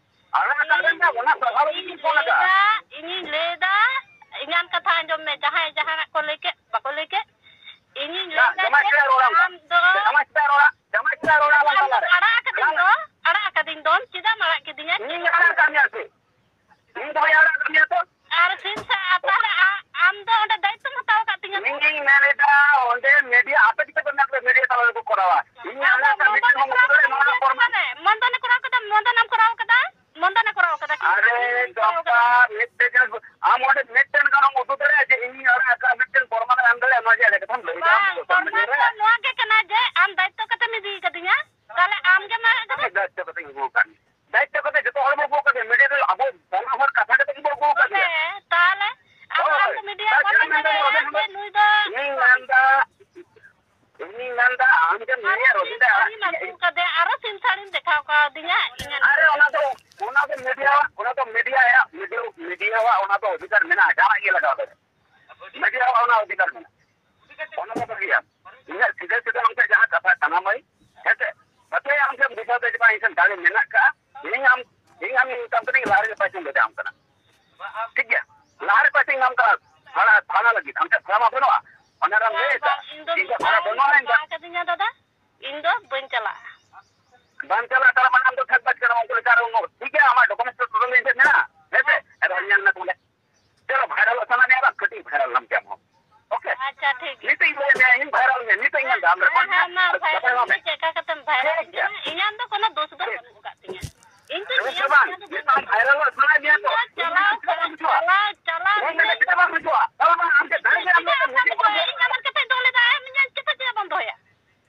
ᱟᱲᱟᱝ ᱟᱠᱟᱫ ᱵᱮᱱ ᱫᱚ, ᱚᱱᱟ ᱥᱟᱨᱦᱟᱣ ᱞᱟᱹᱜᱤᱫ ᱤᱧ ᱯᱷᱳᱱ ᱟᱠᱟᱫᱼᱟ᱾ ᱤᱧᱤᱧ ᱞᱟᱹᱭᱫᱟ, ᱤᱧᱟᱹᱜ ᱠᱟᱛᱷᱟ ᱟᱸᱡᱚᱢ ᱢᱮ, ᱡᱟᱦᱟᱸᱭ ᱡᱟᱦᱟᱱᱟᱜ ᱠᱚ ᱞᱟᱹᱭ ᱠᱮᱫ, ᱵᱟᱠᱚ ᱞᱟᱹᱭ ᱠᱮᱫ, ᱤᱧᱤᱧ ᱡᱟ-, ᱞᱟᱹᱭᱫᱟ ᱡᱟᱢᱟᱭ ᱡᱮ ᱪᱮᱫᱟᱜ ᱨᱚᱲᱟ ᱚᱱᱠᱟ? ᱟᱢ ᱫᱚ ᱡᱟᱢᱟᱭ ᱪᱮᱫᱟᱜ ᱨᱚᱲᱟ? ᱡᱟᱢᱟᱭ ᱪᱮᱫᱟᱜ ᱨᱚᱲᱟ ᱟᱢ ᱟᱢ ᱫᱚ ᱛᱟᱞᱟᱨᱮ? ᱟᱲᱟᱜ ᱟᱠᱟᱫᱤᱧ ᱵᱟᱝ᱾ ᱫᱚ, ᱟᱲᱟᱜ ᱟᱠᱟᱫᱤᱧ ᱫᱚᱢ, ᱪᱮᱫᱟᱜ ᱮᱢ ᱟᱲᱟᱜ ᱠᱤᱫᱤᱧᱟ? ᱤᱧ ᱟᱲᱟᱜ ᱟᱠᱟᱫ ᱢᱮᱭᱟ ᱥᱮ? ᱤᱧ ᱫᱚ ᱵᱟᱹᱧ ᱟᱲᱟᱜ ᱟᱠᱟᱫ ᱢᱮᱭᱟ ᱛᱚ᱾ ᱟᱨ ᱥᱤᱧ ᱥᱟ-, ᱟᱨ ᱛᱟᱦᱞᱮ ᱟ-, ᱟᱢ ᱫᱚ ᱚᱸᱰᱮ ᱫᱟᱭᱤᱛᱛᱚᱢ ᱦᱟᱛᱟᱣ ᱟᱠᱟᱫ ᱛᱤᱧᱟᱹ ᱛᱚ᱾ ᱤᱧᱤᱧ ᱢᱮᱱ ᱮᱫᱟ, ᱚᱸᱰᱮ ᱢᱤᱰᱤᱭᱟ, ᱟᱯᱮ ᱪᱤᱠᱟᱹ ᱯᱮ ᱢᱮᱱ ᱠᱮᱫᱟ ᱢᱤᱰᱤᱭᱟ ᱛᱟᱞᱟ ᱨᱮᱠᱚ ᱠᱚᱨᱟᱣᱟ? ᱤᱧ ᱟᱫᱚ ᱟᱲᱟᱜ ᱟᱠᱟᱫ ᱢᱤᱫᱴᱮᱱ ᱢᱚᱫᱚᱱᱮ ᱦᱚᱸ ᱠᱚᱨᱟᱣ ᱢᱩᱪᱟᱹᱫ ᱨᱮ ᱠᱟᱫᱟ, ᱱᱚᱣᱟ ᱢᱤᱰᱤᱭᱟ ᱯᱨᱚᱢᱟᱱ᱾ ᱛᱟᱞᱟᱨᱮ᱾ ᱢᱚᱫᱚᱱᱮ ᱠᱚᱨᱟᱣ ᱠᱟᱫᱟ, ᱢᱚᱫᱚᱱᱮ ᱠᱚᱨᱟᱣ ᱠᱟᱫᱟ ᱠᱤ? ᱟᱨᱮ ᱤᱧ ᱠᱚᱨᱟᱣ ᱠᱟᱫᱟ᱾ ᱪᱚᱢᱯᱟ, ᱢᱤᱫᱴᱮᱱ ᱡᱤᱱᱤᱥ, ᱟᱢ ᱚᱸᱰᱮ ᱢᱤᱫᱴᱮᱱ ᱜᱟᱱ ᱮᱢ ᱩᱫᱩᱜ ᱫᱟᱲᱮᱭᱟᱜᱼᱟ ᱡᱮ ᱤᱧᱤᱧ ᱟᱲᱟᱜ ᱟᱠᱟᱫ, ᱢᱤᱫᱴᱮᱱ ᱯᱨᱚᱢᱟᱱ ᱮᱢ ᱫᱟᱲᱮᱭᱟᱜᱼᱟ ᱱᱚᱣᱟ ᱡᱮ ᱮᱲᱮ ᱠᱟᱛᱷᱟᱢ ᱞᱟᱹᱭ ᱮᱫᱟ ᱟᱢ ᱵᱟᱝ, ᱫᱚ ᱥᱳᱥᱟᱞ ᱯᱨᱚᱢᱟᱱ ᱢᱤᱰᱤᱭᱟ ᱫᱚ ᱨᱮ? ᱱᱚᱣᱟ ᱜᱮ ᱠᱟᱱᱟ ᱡᱮ ᱟᱢ ᱫᱟᱭᱤᱛᱛᱚ ᱠᱟᱛᱮᱢ ᱤᱫᱤ ᱠᱟᱫᱤᱧᱟ, ᱛᱟᱦᱞᱮ ᱟᱢ ᱜᱮᱢ ᱟᱲᱟᱜ ᱠᱟᱫᱟ᱾ ᱟᱢ ᱫᱟᱭᱤᱛᱛᱚ ᱠᱟᱛᱮ ᱤᱧ ᱟᱹᱜᱩ ᱟᱠᱟᱫ ᱢᱮᱭᱟ᱾ ᱫᱟᱭᱤᱛᱛᱚ ᱠᱟᱛᱮ ᱡᱚᱛᱚ ᱦᱚᱲ ᱵᱚ ᱟᱹᱜᱩ ᱟᱠᱟᱫ ᱢᱮᱭᱟ᱾ ᱢᱤᱰᱤᱭᱟ ᱫᱚ ᱟᱵᱚ ᱵᱟᱱᱟ ᱦᱚᱲ ᱠᱟᱛᱷᱟ ᱠᱟᱛᱮ ᱜᱮᱵᱚ ᱟᱹᱜᱩ ᱟᱠᱟᱫ ᱢᱮᱭᱟ᱾ ᱛᱚᱵᱮ ᱛᱟᱦᱞᱮ ᱟᱵᱚ ᱦᱳᱭ᱾ ᱟᱢ ᱫᱚ ᱢᱤᱰᱤᱭᱟ ᱛᱟᱦᱞᱮ ᱵᱟᱢ ᱪᱮᱫ ᱮᱢ ᱢᱮᱱ ᱢᱮᱱ ᱫᱟᱲᱮᱭᱟᱜᱼᱟ? ᱫᱟᱲᱮᱭᱟᱜᱼᱟ ᱚᱸᱰᱮ ᱡᱮ ᱠᱷᱚᱱᱟᱜ ᱱᱩᱭ ᱫᱚ ᱤᱧᱤᱧ ᱢᱮᱱ ᱮᱫᱟ, ᱤᱧᱤᱧ ᱢᱮᱱ ᱮᱫᱟ, ᱟᱢ ᱡᱮᱢ ᱟᱨᱚ ᱞᱟᱹᱭᱟ ᱨᱚᱵᱤᱱ ᱫᱟᱭ ᱟᱲᱟᱜ ᱥᱤᱢᱥᱟᱹᱲᱤᱢ ᱠᱮᱫᱮᱭᱟ᱾ ᱟᱹᱜᱩ ᱠᱟᱫᱮᱭᱟ, ᱟᱨᱚ ᱥᱤᱢᱥᱟᱹᱲᱤᱢ ᱫᱮᱠᱷᱟᱣ ᱠᱟᱣᱫᱤᱧᱟ ᱤᱧᱟᱹᱜ ᱟᱨᱮ, ᱚᱱᱟ ᱫᱚ, ᱚᱱᱟ ᱫᱚ ᱢᱤᱰᱤᱭᱟ, ᱚᱱᱟ ᱫᱚ ᱢᱤᱰᱤᱭᱟ ᱭᱟᱜ, ᱢᱤᱰᱤᱭᱟ, ᱢᱤᱰᱤᱭᱟ ᱣᱟᱜ ᱚᱱᱟ ᱫᱚ ᱚᱫᱷᱤᱠᱟᱨ ᱢᱮᱱᱟᱜᱼᱟ, ᱡᱟᱦᱟᱱᱟᱜ ᱜᱮ ᱞᱟᱜᱟᱣ ᱫᱟᱲᱮᱭᱟᱜᱼᱟ᱾ ᱢᱤᱰᱤᱭᱟ ᱣᱟᱜ ᱚᱱᱟ ᱚᱫᱷᱤᱠᱟᱨ ᱢᱮᱱᱟᱜᱼᱟ᱾ ᱚᱱᱟ ᱫᱚ ᱵᱷᱟᱹᱜᱤᱭᱟ᱾ ᱤᱧᱟᱹᱜ ᱥᱤᱫᱷᱟᱹ ᱥᱤᱫᱷᱟᱹ ᱟᱢ ᱴᱷᱮᱱ ᱡᱟᱦᱟᱸ ᱠᱟᱛᱷᱟ ᱠᱟᱱᱟ ᱢᱟᱹᱭ, ᱦᱮᱸ ᱥᱮ? ᱵᱟᱯᱮ ᱟᱢ ᱴᱷᱮᱱ ᱵᱩᱡᱷᱟᱹᱣ ᱫᱟ ᱡᱮ ᱵᱟᱝ ᱤᱧ ᱴᱷᱮᱱ ᱫᱟᱲᱮ ᱢᱮᱱᱟᱜ ᱠᱟᱜᱼᱟ, ᱤᱧ ᱟᱢ, ᱤᱧ ᱟᱢ ᱢᱮᱛᱟᱢ ᱠᱟᱹᱱᱟᱹᱧ ᱞᱟᱦᱟ ᱨᱮᱜᱮ ᱯᱚᱭᱥᱟᱧ ᱵᱷᱮᱡᱟ ᱟᱢ ᱠᱟᱱᱟ᱾ ᱴᱷᱤᱠ ᱜᱮᱭᱟ? ᱞᱟᱦᱟ ᱨᱮ ᱯᱚᱭᱥᱟᱧ ᱮᱢᱟᱢ ᱠᱟᱱᱟ, ᱵᱷᱟᱲᱟ, ᱵᱷᱟᱲᱟ ᱞᱟᱹᱜᱤᱫ᱾ ᱟᱢ ᱴᱷᱮᱱ ᱵᱷᱟᱲᱟ ᱢᱟ ᱵᱟᱹᱱᱩᱜᱼᱟ, ᱚᱱᱟ ᱨᱮᱢ ᱞᱟᱹᱭ ᱮᱫᱟ᱾ ᱵᱟᱝ, ᱤᱧ ᱫᱚ ᱤᱧ ᱴᱷᱮᱱ ᱢᱤᱫ ᱵᱷᱟᱲᱟ ᱫᱷᱟᱣ ᱵᱟᱹᱱᱩᱜᱼᱟ, ᱤᱧ ᱫᱚ ᱢᱮᱛᱟ ᱠᱟᱫᱤᱧᱟ ᱫᱟᱫᱟ, ᱤᱧ ᱫᱚ ᱵᱟᱹᱧ ᱪᱟᱞᱟᱜᱼᱟ᱾ ᱵᱟᱢ ᱪᱟᱞᱟᱜ, ᱛᱟᱦᱞᱮ ᱢᱟᱱᱮ ᱟᱢ ᱫᱚ ᱴᱷᱮᱠ ᱵᱟᱡ ᱠᱟᱱᱟ, ᱩᱱᱠᱩ ᱞᱮᱠᱟ ᱟᱨ ᱩᱱᱟᱹᱜ, ᱴᱷᱤᱠ ᱜᱮᱭᱟ, ᱟᱢᱟᱜ ᱰᱚᱠᱩᱢᱮᱱᱴᱥ ᱠᱚ ᱴᱳᱴᱟᱞ ᱤᱧ ᱴᱷᱮᱱ ᱢᱮᱱᱟᱜᱼᱟ᱾ ᱦᱮᱸ ᱥᱮ? ᱟᱫᱚ ᱧᱮᱞ ᱢᱮ ᱛᱟᱦᱚᱞᱮ᱾ ᱪᱚᱞᱚ, ᱵᱷᱟᱭᱨᱟᱞᱚᱜ ᱥᱟᱱᱟ ᱢᱮᱭᱟ ᱵᱟᱝ? ᱠᱟᱹᱴᱤᱡ ᱵᱷᱟᱭᱨᱟᱞ ᱞᱟᱝ ᱪᱮ ᱟᱢ ᱦᱚᱸ᱾ ᱳᱠᱮ? ᱟᱪᱪᱷᱟ, ᱴᱷᱤᱠ ᱜᱮᱭᱟ᱾ ᱱᱤᱛᱚᱜ ᱤᱧ ᱞᱟᱹᱭ ᱢᱮᱭᱟ, ᱤᱧ ᱵᱷᱟᱭᱨᱟᱞ ᱢᱮᱭᱟ, ᱱᱤᱛᱚᱜ ᱤᱧ ᱦᱮᱸ, ᱢᱮᱱᱫᱟ, ᱟᱢ ᱦᱮᱸ, ᱨᱮᱠᱚᱨᱰ ᱢᱮ᱾ ᱦᱮᱸ, ᱢᱟ ᱵᱷᱟᱭᱨᱟᱞ ᱵᱟᱠᱷᱟᱡ ᱢᱮ᱾ ᱪᱮᱫ ᱞᱮᱠᱟ ᱠᱟᱛᱮᱢ ᱵᱷᱟᱭᱨᱟᱞ ᱴᱷᱤᱠ ᱜᱮᱭᱟ᱾ ᱦᱚᱪᱚᱧᱟ? ᱤᱧᱟᱹᱜ ᱫᱚ ᱠᱳᱱᱳ ᱫᱳᱥ ᱫᱚ ᱴᱷᱤᱠ᱾ ᱵᱟᱹᱱᱩᱜ ᱟᱠᱟᱫ ᱛᱤᱧᱟᱹ᱾ ᱤᱧ ᱫᱚ ᱦᱮᱸ ᱥᱮ ᱧᱮᱞ ᱵᱟᱝ? ᱠᱟᱛᱮ ᱫᱚ ᱵᱟᱹᱧ ᱱᱤᱛᱚᱜ ᱟᱢ ᱵᱷᱟᱭᱨᱟᱞᱚᱜ ᱥᱟᱱᱟᱭᱮᱫ ᱢᱮᱭᱟ ᱛᱚ? ᱤᱧ ᱫᱚ ᱪᱟᱞᱟᱣ, ᱤᱧ ᱪᱟᱞᱟᱣ, ᱢᱮᱱᱫᱟ ᱪᱟᱞᱟᱣ ᱪᱮᱫᱟᱜ ᱵᱟᱢ ᱦᱤᱡᱩᱜᱼᱟ? ᱵᱟᱝ, ᱵᱟᱝ, ᱟᱢ ᱪᱮᱫ ᱫᱟᱲᱮ ᱜᱮ ᱟᱢ ᱪᱮᱫᱟᱜ ᱫᱚ ᱵᱟᱢ ᱦᱤᱡᱩᱜᱼᱟ? ᱤᱧ ᱟᱢᱟᱜ ᱠᱟᱛᱷᱟᱧ ᱫᱚᱦᱚ ᱞᱮᱫᱟ, ᱟᱢ ᱤᱧᱟᱜ ᱪᱮᱫᱟᱜ ᱪᱮᱫᱟᱜ ᱵᱟᱢ ᱫᱚᱦᱚᱭᱟ?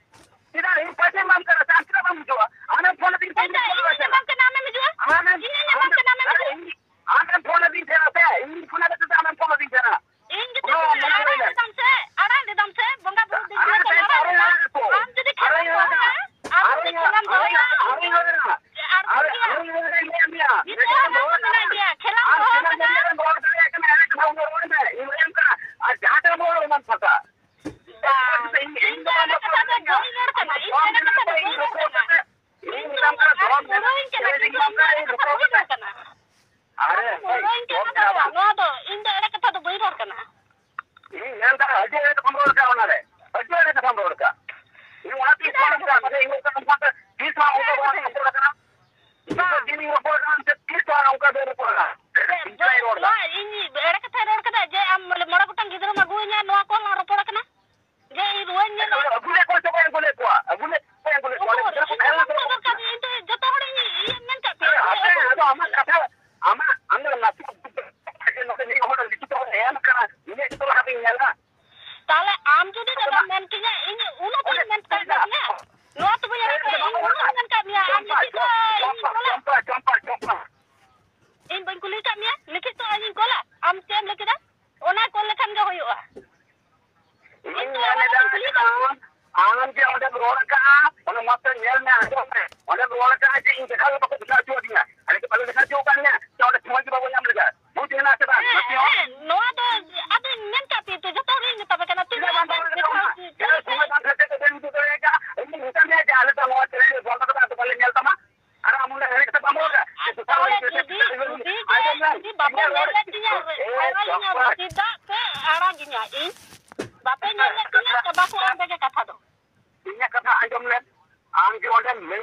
ᱪᱮᱫᱟᱜ ᱤᱧ ᱯᱚᱭᱥᱟᱧ ᱮᱢᱟᱢ ᱠᱟᱱᱟ ᱥᱮ ᱟᱢ ᱪᱮᱫᱟᱜ ᱵᱟᱢ ᱦᱤᱡᱩᱜᱼᱟ? ᱟᱢᱮᱢ ᱯᱷᱳᱱ ᱟᱹᱫᱤᱧ ᱛᱮ ᱯᱚᱭᱥᱟ ᱤᱧ ᱤᱧᱤᱧ ᱮᱢᱟᱢ ᱠᱟᱱᱟ, ᱟᱢᱮᱢ ᱦᱤᱡᱩᱜᱼᱟ? ᱟᱢᱮᱢ, ᱤᱧᱤᱧ ᱮᱢᱟᱢ ᱠᱟᱱᱟ, ᱟᱢᱮᱢ ᱟᱨᱮ ᱦᱤᱡᱩᱜᱼᱟ? ᱤᱧ, ᱟᱢᱮᱢ ᱯᱷᱳᱱ ᱟᱹᱫᱤᱧ ᱛᱟᱦᱮᱱᱟ ᱥᱮ? ᱤᱧᱤᱧ ᱯᱷᱳᱱ ᱟᱫ ᱢᱮ ᱥᱮ ᱟᱢᱮᱢ ᱯᱷᱳᱱ ᱟᱹᱫᱤᱧ ᱛᱟᱦᱮᱱᱟ? ᱤᱧ ᱜᱮᱛᱚ ᱚᱱᱟ ᱢᱮᱱᱟ, ᱟᱲᱟᱝ ᱞᱮᱫᱟᱢ ᱥᱮ, ᱟᱲᱟᱝ ᱞᱮᱫᱟᱢ ᱥᱮ, ᱵᱚᱸᱜᱟ ᱵᱩᱨᱩ ᱫᱤᱱ ᱟᱨᱮ ᱦᱤᱞᱳᱜ ᱛᱟᱭᱚᱢ ᱪᱟᱞᱟᱣ ᱟᱨᱮ ᱞᱮᱱᱟ᱾ ᱟᱲᱟᱝ ᱟᱠᱚ᱾ ᱟᱢ ᱡᱩᱫᱤ ᱟᱨᱮ ᱠᱷᱮᱞᱟᱢ ᱟᱲᱟᱝ ᱫᱚᱦᱚᱭᱟ, ᱟᱠᱚ᱾ ᱟᱢ ᱟᱨᱮ ᱡᱩᱫᱤ ᱟᱲᱟᱝ, ᱠᱷᱮᱞᱟᱢ ᱟᱨᱮ ᱫᱚᱦᱚᱭᱟ, ᱟᱲᱟᱝ ᱟᱲᱟᱝ ᱟᱲᱟᱝ᱾ ᱟᱨ ᱟᱨᱮ ᱜᱮᱭᱟ᱾ ᱟᱲᱟᱝ ᱟᱲᱟᱝ ᱤᱧ ᱞᱟᱹᱭᱟᱢ ᱜᱮᱭᱟ᱾ ᱱᱤᱛᱚᱜ ᱱᱤᱛᱚᱜ ᱦᱚᱸ ᱫᱚᱦᱚ ᱱᱚᱣᱟ ᱠᱟᱱᱟ᱾ ᱢᱮᱱᱟᱜ ᱜᱮᱭᱟ, ᱠᱷᱮᱞᱟᱢ ᱟᱢ ᱫᱚᱦᱚ ᱪᱮᱫᱟᱜ ᱠᱟᱱᱟ᱾ ᱱᱤᱭᱟᱹ ᱨᱚᱲ ᱢᱮ? ᱤᱧ ᱞᱟᱹᱭᱟᱢ ᱠᱟᱱᱟ᱾ ᱟᱨ ᱡᱟᱦᱟᱸ ᱴᱷᱮᱱ ᱨᱚᱲ ᱢᱮ ᱯᱷᱟᱸᱠᱟ᱾ ᱵᱟᱝ, ᱤᱧ ᱫᱚ ᱮᱲᱮ ᱠᱟᱛᱷᱟ ᱫᱚ ᱵᱟᱹᱧ ᱨᱚᱲ ᱠᱟᱱᱟ, ᱤᱧ ᱫᱚ ᱮᱲᱮ ᱠᱟᱛᱷᱟ ᱫᱚ ᱵᱟᱹᱧ ᱨᱚᱲ ᱠᱟᱱᱟ᱾ ᱤᱧ ᱫᱚ ᱟᱢ ᱜᱚᱲᱚᱧ ᱠᱟᱱᱟ, ᱠᱤᱱᱛᱩ ᱤᱧ ᱫᱚ ᱮᱲᱮ ᱠᱟᱛᱷᱟ ᱫᱚ ᱵᱟᱹᱧ ᱨᱚᱲ ᱠᱟᱱᱟ᱾ ᱟᱢ ᱜᱚᱲᱚᱧ ᱠᱟᱱᱟ ᱵᱟᱵᱟ, ᱱᱚᱣᱟ ᱫᱚ ᱤᱧ ᱫᱚ ᱮᱲᱮ ᱠᱟᱛᱷᱟ ᱫᱚ ᱵᱟᱹᱧ ᱨᱚᱲ ᱠᱟᱱᱟ᱾ ᱤᱧ ᱢᱮᱱ ᱫᱟ, ᱟᱹᱰᱤ ᱮᱲᱮ ᱠᱟᱛᱷᱟᱢ ᱨᱚᱲ ᱠᱟᱜᱼᱟ ᱚᱱᱟᱨᱮ, ᱟᱹᱰᱤ ᱮᱲᱮ ᱠᱟᱛᱷᱟᱢ ᱨᱚᱲ ᱠᱟᱜᱼᱟ᱾ ᱤᱧ ᱚᱱᱟᱛᱮᱧ ᱪᱮᱫᱟᱜ ᱯᱷᱳᱱ ᱮᱲᱮ ᱠᱟᱜᱼᱟ, ᱠᱟᱛᱷᱟ? ᱢᱟᱱᱮ ᱤᱧ ᱚᱱᱠᱟ ᱚᱱᱠᱟ ᱛᱮ ᱛᱤᱥ ᱦᱚᱸ ᱚᱱᱠᱟ ᱪᱮᱫᱟᱜ ᱵᱟᱝ ᱮᱲᱮ ᱨᱚᱯᱚᱲ ᱠᱟᱱᱟ? ᱠᱟᱛᱷᱟ? ᱤᱧ ᱫᱚ ᱵᱟᱝ᱾ ᱫᱤᱱᱤᱧ ᱨᱚᱯᱚᱲ ᱠᱟᱱᱟ, ᱥᱮ ᱛᱤᱥ ᱦᱚᱸ ᱚᱱᱠᱟ ᱫᱚ ᱨᱚᱯᱚᱲ ᱠᱟᱱᱟ? ᱪᱮᱫ ᱤᱧ ᱨᱚᱲ ᱫᱟ? ᱱᱚᱣᱟ ᱤᱧ ᱮᱲᱮ ᱠᱟᱛᱷᱟᱧ ᱨᱚᱲ ᱠᱟᱫᱟ ᱡᱮ ᱟᱢ ᱢᱚᱬᱮ ᱜᱚᱴᱟᱝ ᱜᱤᱫᱽᱨᱟᱹᱢ ᱟᱹᱜᱩᱣᱟᱹᱧᱟ, ᱱᱚᱣᱟ ᱠᱚ ᱞᱟᱝ ᱨᱚᱯᱚᱲ ᱠᱟᱱᱟ? ᱡᱮ ᱤᱧ ᱨᱩᱣᱟᱹᱧ ᱧᱮᱞᱟ? ᱟᱹᱜᱩ ᱞᱮᱫ ᱠᱚᱣᱟ ᱥᱮ ᱵᱟᱭ ᱟᱹᱜᱩ ᱞᱮᱫ ᱠᱚᱣᱟ? ᱟᱹᱜᱩ ᱞᱮᱫ ᱠᱚᱣᱟ, ᱟᱹᱜᱩ ᱞᱮᱫ ᱠᱚᱣᱟ᱾ ᱩᱠᱩᱨ, ᱤᱧ ᱫᱚ ᱵᱟᱝ ᱫᱚᱨᱠᱟᱨ ᱛᱤᱧ, ᱤᱧ ᱫᱚ ᱡᱚᱛᱚ ᱦᱚᱲᱤᱧ ᱤᱭᱟᱹ ᱢᱮᱱ ᱠᱟᱜ ᱯᱮᱭᱟ᱾ ᱟᱨᱮ, ᱟᱯᱮ, ᱟᱫᱚ ᱟᱢᱟᱜ ᱠᱟᱛᱷᱟ, ᱟᱢᱟᱜ, ᱟᱢ ᱫᱚ ᱱᱟᱥᱮ ᱱᱚᱰᱮ ᱢᱤᱫ ᱦᱚᱲ ᱞᱤᱠᱷᱤᱛ ᱦᱚᱸ ᱮᱢ ᱠᱟᱱᱟ, ᱤᱧᱟᱜ ᱜᱮᱛᱚ ᱞᱟᱦᱟ ᱵᱤᱱ ᱧᱮᱞᱟ᱾ ᱛᱟᱦᱞᱮ ᱟᱢ ᱡᱩᱫᱤ ᱫᱟᱫᱟ ᱢᱮᱱ ᱠᱤᱧᱟ, ᱤᱧ ᱩᱱᱟᱹᱜ ᱫᱤᱱ ᱢᱮᱱ ᱠᱟᱜ ᱢᱮᱭᱟ, ᱱᱚᱣᱟ ᱛᱚᱵᱮ ᱧᱮᱞ ᱢᱮ, ᱤᱧ ᱩᱱᱟᱹᱜ ᱫᱤᱱ ᱢᱮᱱ ᱠᱟᱜ ᱢᱮᱭᱟ, ᱟᱢ ᱞᱤᱠᱷᱤᱛ ᱫᱚ ᱤᱧᱤᱧ ᱠᱚᱞᱟ? ᱪᱚᱢᱯᱟ, ᱪᱚᱢᱯᱟ, ᱪᱚᱢᱯᱟ᱾ ᱤᱧ ᱵᱟᱹᱧ ᱠᱩᱞᱤ ᱠᱟᱜ ᱢᱮᱭᱟ, ᱞᱤᱠᱷᱤᱛ ᱫᱚ ᱤᱧᱤᱧ ᱠᱚᱞᱟ? ᱟᱢ ᱪᱮᱫ ᱮᱢ ᱞᱟᱹᱭ ᱠᱮᱫᱟ? ᱚᱱᱟ ᱠᱚᱞ ᱞᱮᱠᱷᱟᱱ ᱜᱮ ᱦᱩᱭᱩᱜᱼᱟ᱾ ᱤᱧ ᱤᱧ ᱫᱚ ᱢᱮᱱ ᱚᱱᱟ ᱮᱫᱟ ᱠᱩᱞᱤ ᱡᱮ ᱠᱟᱜ ᱢᱮᱭᱟ᱾ ᱟᱢ, ᱟᱢ ᱡᱮ ᱚᱸᱰᱮᱢ ᱨᱚᱲ ᱠᱟᱜᱼᱟ, ᱚᱱᱟ ᱢᱟᱛᱚ ᱧᱮᱞ ᱢᱮ, ᱟᱸᱡᱚᱢ ᱢᱮ᱾ ᱚᱸᱰᱮᱢ ᱨᱚᱲ ᱠᱟᱜᱼᱟ ᱡᱮ ᱤᱧ ᱫᱮᱠᱷᱟᱣ ᱜᱮ ᱵᱟᱠᱚ ᱫᱮᱠᱷᱟᱣ ᱦᱚᱪᱚ ᱟᱹᱫᱤᱧᱟ᱾ ᱟᱞᱮ ᱠᱚ ᱵᱟᱞᱮ ᱫᱮᱠᱷᱟᱣ ᱦᱚᱪᱚ ᱟᱠᱟᱫ ᱢᱮᱭᱟ ᱥᱮ ᱚᱸᱰᱮ ᱥᱚᱢᱚᱭ ᱜᱮ ᱵᱟᱵᱚ ᱧᱟᱢ ᱞᱮᱫᱟ? ᱵᱩᱡᱽ ᱢᱮᱱᱟᱜ ᱥᱮ ᱵᱟᱝ? ᱦᱮᱸ, ᱱᱟᱥᱮ ᱦᱚᱸ? ᱦᱮᱸ, ᱱᱚᱣᱟ ᱫᱚ ᱟᱫᱚᱧ ᱢᱮᱱ ᱠᱟᱜ ᱯᱮ ᱛᱚ, ᱡᱚᱛᱚ ᱦᱚᱲᱤᱧ ᱢᱮᱛᱟ ᱯᱮ ᱠᱟᱱᱟ, ᱛᱤᱱᱟᱹᱜ ᱛᱤᱱᱟᱹᱜ ᱵᱟᱝ ᱵᱟᱝ ᱫᱮᱠᱷᱟᱣ ᱞᱮᱠᱟ ᱦᱚᱪᱚ ᱚᱱᱟ ᱪᱮᱫ ᱞᱮᱠᱟ? ᱡᱟᱦᱟᱸ ᱤᱧ ᱢᱮᱛᱟᱜ ᱢᱮᱭᱟ ᱡᱮ ᱟᱞᱮ ᱫᱚ ᱱᱚᱣᱟ ᱪᱮᱱᱮᱞ ᱵᱚᱱᱫᱚ ᱠᱟᱛᱮ ᱟᱫᱚ ᱵᱟᱞᱮ ᱧᱮᱞ ᱛᱟᱢᱟ᱾ ᱟᱨ ᱟᱢ ᱚᱸᱰᱮ ᱮᱱᱮᱡ ᱠᱟᱛᱮ ᱵᱟᱢ ᱨᱚᱲ ᱫᱟ᱾ ᱟᱨ ᱛᱟᱦᱚᱞᱮ ᱡᱩᱫᱤ, ᱡᱩᱫᱤ ᱜᱮ, ᱟᱸᱡᱚᱢ ᱢᱮ, ᱡᱩᱫᱤ ᱵᱟᱯᱮ ᱤᱧᱟᱹᱜ ᱨᱚᱲ ᱧᱮᱞ ᱞᱮᱫ ᱛᱤᱧᱟ, ᱮ, ᱟᱲᱟᱜᱤᱧᱟᱢ, ᱪᱚᱯᱚᱞ᱾ ᱪᱮᱫᱟᱜ ᱯᱮ ᱟᱲᱟᱜᱤᱧᱟ? ᱤᱧ ᱵᱟᱯᱮ ᱧᱮᱞ ᱞᱮᱫ ᱛᱤᱧᱟ, ᱪᱟᱵᱟ ᱠᱚᱜᱼᱟ ᱚᱸᱰᱮ ᱜᱮ ᱠᱟᱛᱷᱟ ᱫᱚ᱾ ᱤᱧᱟᱹᱜ ᱠᱟᱛᱷᱟ ᱟᱸᱡᱚᱢ ᱞᱮ, ᱟᱢ ᱡᱮ ᱚᱸᱰᱮᱢ ᱢᱮᱱ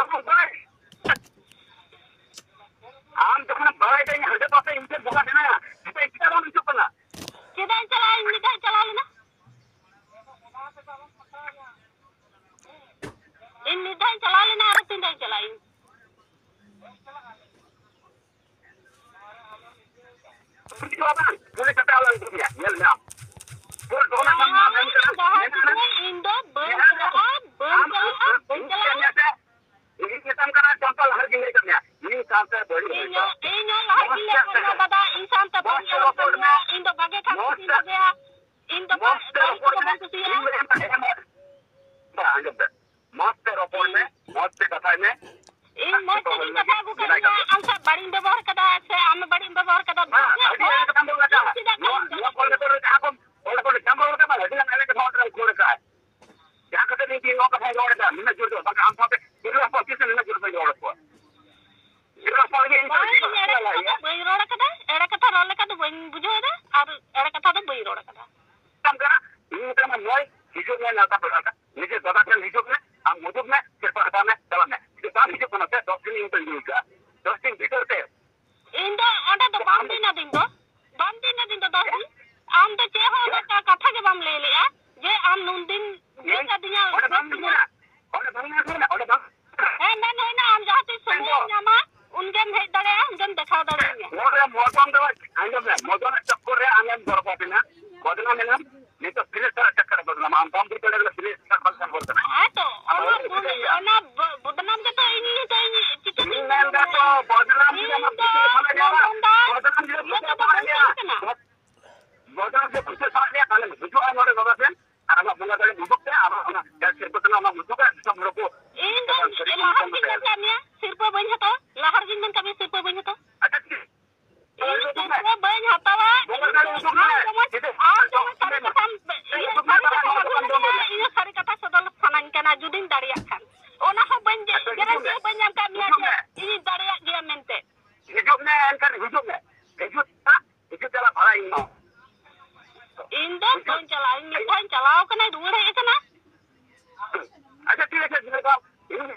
ᱟᱢ ᱦᱚᱸ ᱵᱟᱲᱟᱭ᱾ ᱟᱢ ᱡᱚᱠᱷᱚᱱᱮᱢ ᱵᱟᱲᱟᱭ ᱫᱟ ᱤᱧ ᱦᱟᱸᱰᱮ ᱯᱟᱥᱮ ᱤᱧ ᱴᱷᱮᱱ ᱵᱚᱸᱜᱟ ᱢᱮᱱᱟᱭᱟ, ᱪᱮᱫᱟᱜ ᱪᱮᱫᱟᱜ ᱵᱟᱢ ᱦᱤᱡᱩᱜ ᱠᱟᱱᱟ? ᱪᱮᱫᱟᱜ ᱤᱧ ᱪᱟᱞᱟᱜᱼᱟ? ᱤᱧ ᱢᱤᱫ ᱫᱷᱟᱣ ᱤᱧ ᱪᱟᱞᱟᱣ ᱞᱮᱱᱟ, ᱤᱧ ᱢᱤᱫ ᱫᱷᱟᱣ ᱤᱧ ᱪᱟᱞᱟᱣ ᱞᱮᱱᱟ, ᱟᱨ ᱛᱤᱱ ᱫᱷᱟᱣ ᱤᱧ ᱪᱟᱞᱟᱜᱼᱟ ᱤᱧ? ᱯᱩᱞᱤᱥ ᱦᱚᱸ ᱵᱟᱝ, ᱯᱩᱞᱤᱥ ᱟᱛᱮ ᱟᱞᱚᱢ ᱤᱫᱤᱭᱟ, ᱧᱮᱞ ᱢᱮ ᱟᱢ᱾ ᱯᱩᱨᱟᱹ ᱫᱚᱦᱚ ᱠᱟᱜ ᱢᱮ, ᱢᱮᱱ ᱠᱟᱫᱟ, ᱡᱟᱦᱟᱸ ᱢᱮᱱ ᱠᱟᱫᱟ᱾ ᱛᱤᱱᱟᱹᱜ ᱤᱧ ᱫᱚ ᱵᱟᱹᱧ ᱧᱮᱞ ᱢᱮ᱾ ᱪᱟᱞᱟᱜᱼᱟ, ᱵᱟᱹᱧ ᱟᱢ ᱪᱟᱞᱟᱜᱼᱟ, ᱵᱟᱹᱧ ᱪᱟᱞᱟᱜᱼᱟ᱾ ᱧᱮᱞ ᱢᱮ᱾ ᱤᱧ ᱢᱮᱛᱟᱢ ᱠᱟᱱᱟ, ᱪᱚᱢᱯᱟ ᱞᱟᱦᱟ ᱨᱮᱜᱮᱧ ᱞᱟᱹᱭ ᱠᱟᱫ ᱢᱮᱭᱟ᱾ ᱤᱧ ᱥᱟᱶᱛᱮ ᱵᱟᱹᱲᱤᱡ ᱤᱧ ᱦᱚᱸ, ᱤᱧ ᱦᱚᱸ ᱞᱟᱦᱟ ᱜᱮᱧ ᱞᱟᱹᱭ ᱠᱟᱫ ᱢᱮᱭᱟ, ᱫᱟᱫᱟ, ᱤᱧ ᱥᱟᱶᱛᱮ ᱵᱟᱹᱲᱤᱡ ᱟᱞᱚᱢ ᱠᱟᱹᱢᱤᱭᱟ, ᱤᱧ ᱫᱚ ᱵᱷᱟᱜᱮ ᱠᱟᱹᱢᱤ ᱠᱟᱹᱧ ᱵᱟᱜᱮᱭᱟ, ᱤᱧ ᱫᱚ ᱵᱟ-, ᱵᱟᱹᱲᱤᱡ ᱠᱚᱫᱚ ᱵᱟᱹᱧ ᱠᱩᱥᱤᱭᱟᱜᱼᱟ᱾ ᱵᱟ, ᱟᱸᱡᱚᱢ ᱯᱮ᱾ ᱢᱚᱡᱽ ᱛᱮ ᱨᱚᱯᱚᱲ ᱢᱮ, ᱢᱚᱡᱽ ᱛᱮ ᱠᱟᱛᱷᱟᱭ ᱢᱮ᱾ ᱤᱧ ᱢᱚᱡᱽ ᱛᱮᱜᱤᱧ ᱠᱟᱛᱷᱟ ᱟᱹᱜᱩ ᱠᱟᱜ ᱢᱮᱭᱟ, ᱟᱢ ᱥᱟᱶ ᱵᱟᱹᱲᱤᱡ ᱤᱧ ᱵᱮᱵᱚᱦᱟᱨ ᱠᱟᱫᱟ ᱥᱮ ᱟᱢ ᱵᱟᱹᱲᱤᱡ ᱤᱧ ᱵᱮᱵᱚᱦᱟᱨ ᱠᱟᱫᱟ? ᱵᱟᱝ, ᱟᱹᱰᱤ ᱮᱲᱮ ᱠᱟᱛᱷᱟᱢ ᱨᱚᱲ ᱠᱟᱫᱟ᱾ ᱤᱧ ᱪᱮᱫᱟᱜ ᱱᱚᱣᱟ, ᱵᱟᱹᱲᱤᱡ ᱤᱧ ᱱᱚᱣᱟ ᱵᱮᱵᱚᱦᱟᱨ ᱠᱚᱞ ᱠᱟᱫᱟ? ᱨᱮ ᱡᱟᱦᱟᱸ ᱠᱚ, ᱠᱚᱞ ᱠᱚᱨᱮ ᱡᱟᱦᱟᱸ ᱨᱚᱲ ᱠᱟᱫᱟ, ᱟᱹᱰᱤ ᱜᱟᱱ ᱮᱲᱮ ᱠᱟᱛᱷᱟ ᱨᱚᱲ ᱠᱟᱫᱟ᱾ ᱡᱟᱦᱟᱸ ᱠᱷᱟᱹᱛᱤᱨ ᱤᱧ ᱛᱮᱦᱮᱧ ᱱᱚᱣᱟ ᱠᱟᱛᱷᱟᱧ ᱨᱚᱲ ᱮᱫᱟ, ᱱᱩᱱᱟᱹᱜ ᱡᱳᱨ ᱫᱚ ᱵᱟᱝ, ᱟᱢ ᱥᱟᱶᱛᱮ ᱜᱤᱫᱽᱨᱟᱹ ᱦᱚᱯᱚᱱ ᱛᱤᱥ ᱦᱚᱸ ᱱᱩᱱᱟᱹᱜ ᱡᱳᱨ ᱵᱟᱹᱧ ᱨᱚᱲ ᱟᱠᱚᱣᱟ᱾ ᱜᱤᱫᱽᱨᱟᱹ ᱦᱚᱯᱚᱱ ᱜᱮ ᱤᱧ ᱫᱚ ᱵᱟᱝ, ᱤᱧ ᱮᱲᱮ ᱠᱟᱛᱷᱟ ᱫᱚ ᱵᱟᱹᱧ ᱨᱚᱲ ᱟᱠᱟᱫᱟ, ᱮᱲᱮ ᱠᱟᱛᱷᱟ ᱨᱚᱲ ᱞᱮᱠᱟ ᱫᱚ ᱵᱟᱹᱧ ᱵᱩᱡᱷᱟᱹᱣ ᱮᱫᱟ, ᱟᱨ ᱮᱲᱮ ᱠᱟᱛᱷᱟ ᱫᱚ ᱵᱟᱹᱧ ᱨᱚᱲ ᱟᱠᱟᱫᱟ᱾ ᱢᱮᱛᱟᱢ ᱠᱟᱱᱟ, ᱤᱧ ᱢᱮᱛᱟᱢ ᱢᱟᱹᱭ, ᱦᱤᱡᱩᱜ ᱢᱮ, ᱱᱮᱣᱛᱟ ᱯᱮᱲᱟ ᱠᱟᱱᱟ᱾ ᱱᱤᱡᱮ ᱫᱟᱫᱟ ᱴᱷᱮᱱ ᱦᱤᱡᱩᱜ ᱢᱮ, ᱟᱢ ᱢᱩᱫᱩᱜ ᱢᱮ, ᱥᱤᱨᱯᱟᱹ ᱦᱟᱛᱟᱣ ᱢᱮ, ᱪᱟᱞᱟᱜ ᱢᱮ᱾ ᱡᱩᱫᱤ ᱵᱟᱢ ᱦᱤᱡᱩᱜ ᱠᱟᱱᱟ ᱥᱮ, ᱫᱚᱥ ᱫᱤᱱ ᱤᱧ ᱛᱟᱺᱜᱤ ᱠᱟᱜᱼᱟ᱾ ᱫᱚᱥ ᱫᱤᱱ ᱵᱷᱤᱛᱟᱹᱨ ᱛᱮ ᱤᱧ ᱫᱚ ᱚᱸᱰᱮ ᱫᱚ ᱵᱟᱢ ᱫᱤᱱ ᱟᱹᱫᱤᱧ ᱫᱚ, ᱵᱟᱢ ᱫᱤᱱ ᱟᱹᱫᱤᱧ ᱫᱚ ᱫᱚᱥ ᱫᱤᱱ᱾ ᱟᱢ ᱫᱚ ᱪᱮᱫ ᱦᱚᱸ ᱚᱱᱟ ᱠᱟ-, ᱠᱟᱛᱷᱟ ᱜᱮ ᱵᱟᱢ ᱞᱟᱹᱭ ᱞᱮᱜᱼᱟ ᱡᱮ ᱟᱢ ᱱᱩᱱ ᱫᱤᱱ ᱫᱤᱱ ᱟᱹᱫᱤᱧᱟ᱾ ᱚᱸᱰᱮ ᱵᱟᱢ ᱫᱤᱱ ᱟᱹᱫᱤᱧᱟ, ᱚᱸᱰᱮ ᱵᱟᱢ ᱦᱮᱸ, ᱢᱮᱱ ᱦᱩᱭᱱᱟ, ᱟᱢ ᱡᱟᱦᱟᱸ ᱛᱤᱥ ᱥᱚᱢᱚᱭᱮᱢ ᱧᱟᱢᱟ, ᱩᱱᱜᱮᱢ ᱦᱮᱡ ᱫᱟᱲᱮᱭᱟᱜᱼᱟ, ᱩᱱᱜᱮᱢ ᱫᱮᱠᱷᱟᱣ ᱫᱟᱲᱮᱭᱟᱹᱧᱟ᱾ ᱱᱚᱰᱮ ᱢᱚᱫᱚᱱ ᱫᱚ, ᱟᱸᱡᱚᱢ ᱢᱮ, ᱢᱚᱫᱚᱱ ᱪᱚᱠᱠᱚᱨ ᱨᱮ ᱟᱢᱮᱢ ᱵᱚᱨᱵᱟᱫ ᱮᱱᱟ, ᱵᱚᱫᱱᱟᱢ ᱮᱱᱟᱢ᱾ ᱱᱤᱛᱚᱜ ᱯᱷᱤᱞᱤᱯᱥᱟᱨ ᱪᱚᱠᱠᱚᱨ ᱨᱮ ᱵᱚᱫᱱᱟᱢ, ᱟᱢ ᱵᱟᱢ ᱵᱩᱡᱽ ᱫᱟᱲᱮᱭᱟᱜ ᱠᱟᱱᱟ, ᱯᱷᱤᱞᱤᱯᱥᱟᱨ ᱵᱟᱝ ᱠᱟᱱ ᱦᱚᱲ ᱠᱟᱱᱟ᱾ ᱦᱮᱸ ᱛᱚ, ᱚᱱᱟ ᱵᱚᱫ-, ᱚᱱᱟ ᱵᱚ-, ᱵᱚᱫᱱᱟᱢ ᱜᱮᱛᱚ ᱤᱧ ᱱᱤᱛᱚᱜ ᱤᱧ ᱪᱤᱠᱟᱹᱛᱤᱧ ᱤᱧ ᱢᱮᱱ ᱫᱟ ᱛᱚ, ᱵᱚᱫᱱᱟᱢ ᱡᱩᱫᱤ ᱤᱧ ᱟᱢᱟᱜ ᱫᱚ ᱵᱩᱡᱷᱟᱹᱣ ᱥᱟᱱᱟ ᱢᱮᱭᱟ, ᱢᱚᱫᱚᱱ ᱫᱟ, ᱵᱚᱫᱱᱟᱢ ᱡᱩᱫᱤ ᱤᱭᱟᱹ ᱵᱩᱡᱷᱟᱹᱣ ᱫᱚ ᱥᱟᱱᱟ ᱵᱟᱹᱧ ᱢᱮᱭᱟ, ᱠᱟᱱᱟ᱾ ᱵᱚᱫᱱᱟᱢ ᱡᱩᱫᱤ ᱵᱩᱡᱷᱟᱹᱣ ᱥᱟᱱᱟ ᱢᱮᱭᱟ, ᱛᱟᱦᱞᱮ ᱦᱤᱡᱩᱜᱼᱟ ᱱᱚᱰᱮ ᱵᱟᱵᱟ ᱴᱷᱮᱱ, ᱟᱨ ᱟᱢᱟᱜ ᱵᱚᱸᱜᱟ ᱫᱟᱲᱮ ᱩᱫᱩᱜ ᱛᱮ, ᱟᱢᱟᱜ ᱚᱱᱟ ᱡᱟᱦᱮᱨ ᱥᱤᱨᱯᱟᱹ ᱛᱟᱞᱟ ᱚᱱᱟ ᱩᱫᱩᱜᱟ, ᱫᱤᱥᱚᱢ ᱦᱚᱲ ᱠᱚ ᱤᱧ ᱫᱚ ᱥᱟᱹᱨᱤ ᱞᱟᱦᱟ ᱥᱟᱹᱨᱤ ᱨᱮᱜᱤᱧ ᱢᱮᱱ ᱠᱟᱜ ᱢᱮᱭᱟ, ᱥᱤᱨᱯᱟᱹ ᱵᱟᱹᱧ ᱦᱟᱛᱟᱣᱟ᱾ ᱞᱟᱦᱟ ᱨᱮᱜᱤᱧ ᱢᱮᱱ ᱠᱟᱜ ᱢᱮᱭᱟ, ᱥᱤᱨᱯᱟᱹ ᱵᱟᱹᱧ ᱦᱟᱛᱟᱣᱟ᱾ ᱟᱪᱪᱷᱟ, ᱴᱷᱤᱠ᱾ ᱤᱧ ᱥᱤᱨᱯᱟᱹ ᱵᱟᱹᱧ ᱦᱟᱛᱟᱣᱟ᱾ ᱵᱚᱸᱜᱟ ᱫᱟᱲᱮ ᱩᱫᱩᱜ ᱢᱮ᱾ ᱟᱢ ᱡᱮᱢᱚᱱ, ᱟᱢ ᱡᱮᱢᱚᱱ ᱥᱟᱹᱨᱤ ᱠᱟᱛᱷᱟᱢ ᱤᱭᱟᱹ, ᱥᱟᱹᱨᱤ ᱠᱟᱛᱷᱟᱢ ᱟᱹᱜᱩ ᱞᱮᱠᱷᱟᱱ ᱤᱧ ᱦᱚᱸ ᱥᱟᱹᱨᱤ ᱠᱟᱛᱷᱟ ᱥᱚᱫᱚᱨ ᱥᱟᱱᱟᱧ ᱠᱟᱱᱟ, ᱡᱩᱫᱤᱧ ᱫᱟᱲᱮᱭᱟᱜ ᱠᱷᱟᱱ᱾ ᱚᱱᱟ ᱦᱚᱸ ᱵᱟᱹᱧ, ᱟᱪᱪᱷᱟ, ᱦᱤᱡᱩᱜ ᱢᱮ᱾ ᱜᱮᱨᱮᱱᱴᱤ ᱵᱟᱹᱧ ᱧᱟᱢ ᱠᱟᱜ ᱢᱮᱭᱟ ᱦᱤᱡᱩᱜ ᱡᱮ ᱢᱮ᱾ ᱤᱧᱤᱧ ᱫᱟᱲᱮᱭᱟᱜ ᱜᱮᱭᱟ ᱢᱮᱱᱛᱮ᱾ ᱦᱤᱡᱩᱜ ᱢᱮ, ᱮᱱᱠᱷᱟᱱ ᱦᱤᱡᱩᱜ ᱢᱮ᱾ ᱦᱤᱡᱩᱜ ᱢᱮ᱾ ᱦᱤᱡᱩᱜ ᱪᱟᱞᱟᱜ ᱵᱷᱟᱲᱟ ᱤᱧ ᱮᱢᱟᱢᱟ᱾ ᱤᱧ ᱫᱚ ᱵᱟᱹᱧ ᱪᱟᱞᱟᱜᱼᱟ, ᱤᱧ ᱢᱤᱫ ᱫᱷᱟᱣ ᱤᱧ ᱪᱟᱞᱟᱣ ᱠᱟᱱᱟ, ᱨᱩᱣᱟᱹᱲ ᱦᱮᱡ ᱟᱠᱟᱱᱟ᱾ ᱟᱪᱪᱷᱟ, ᱴᱷᱤᱠ ᱟᱪᱷᱮ, ᱤᱧ ᱫᱚ ᱤᱧ,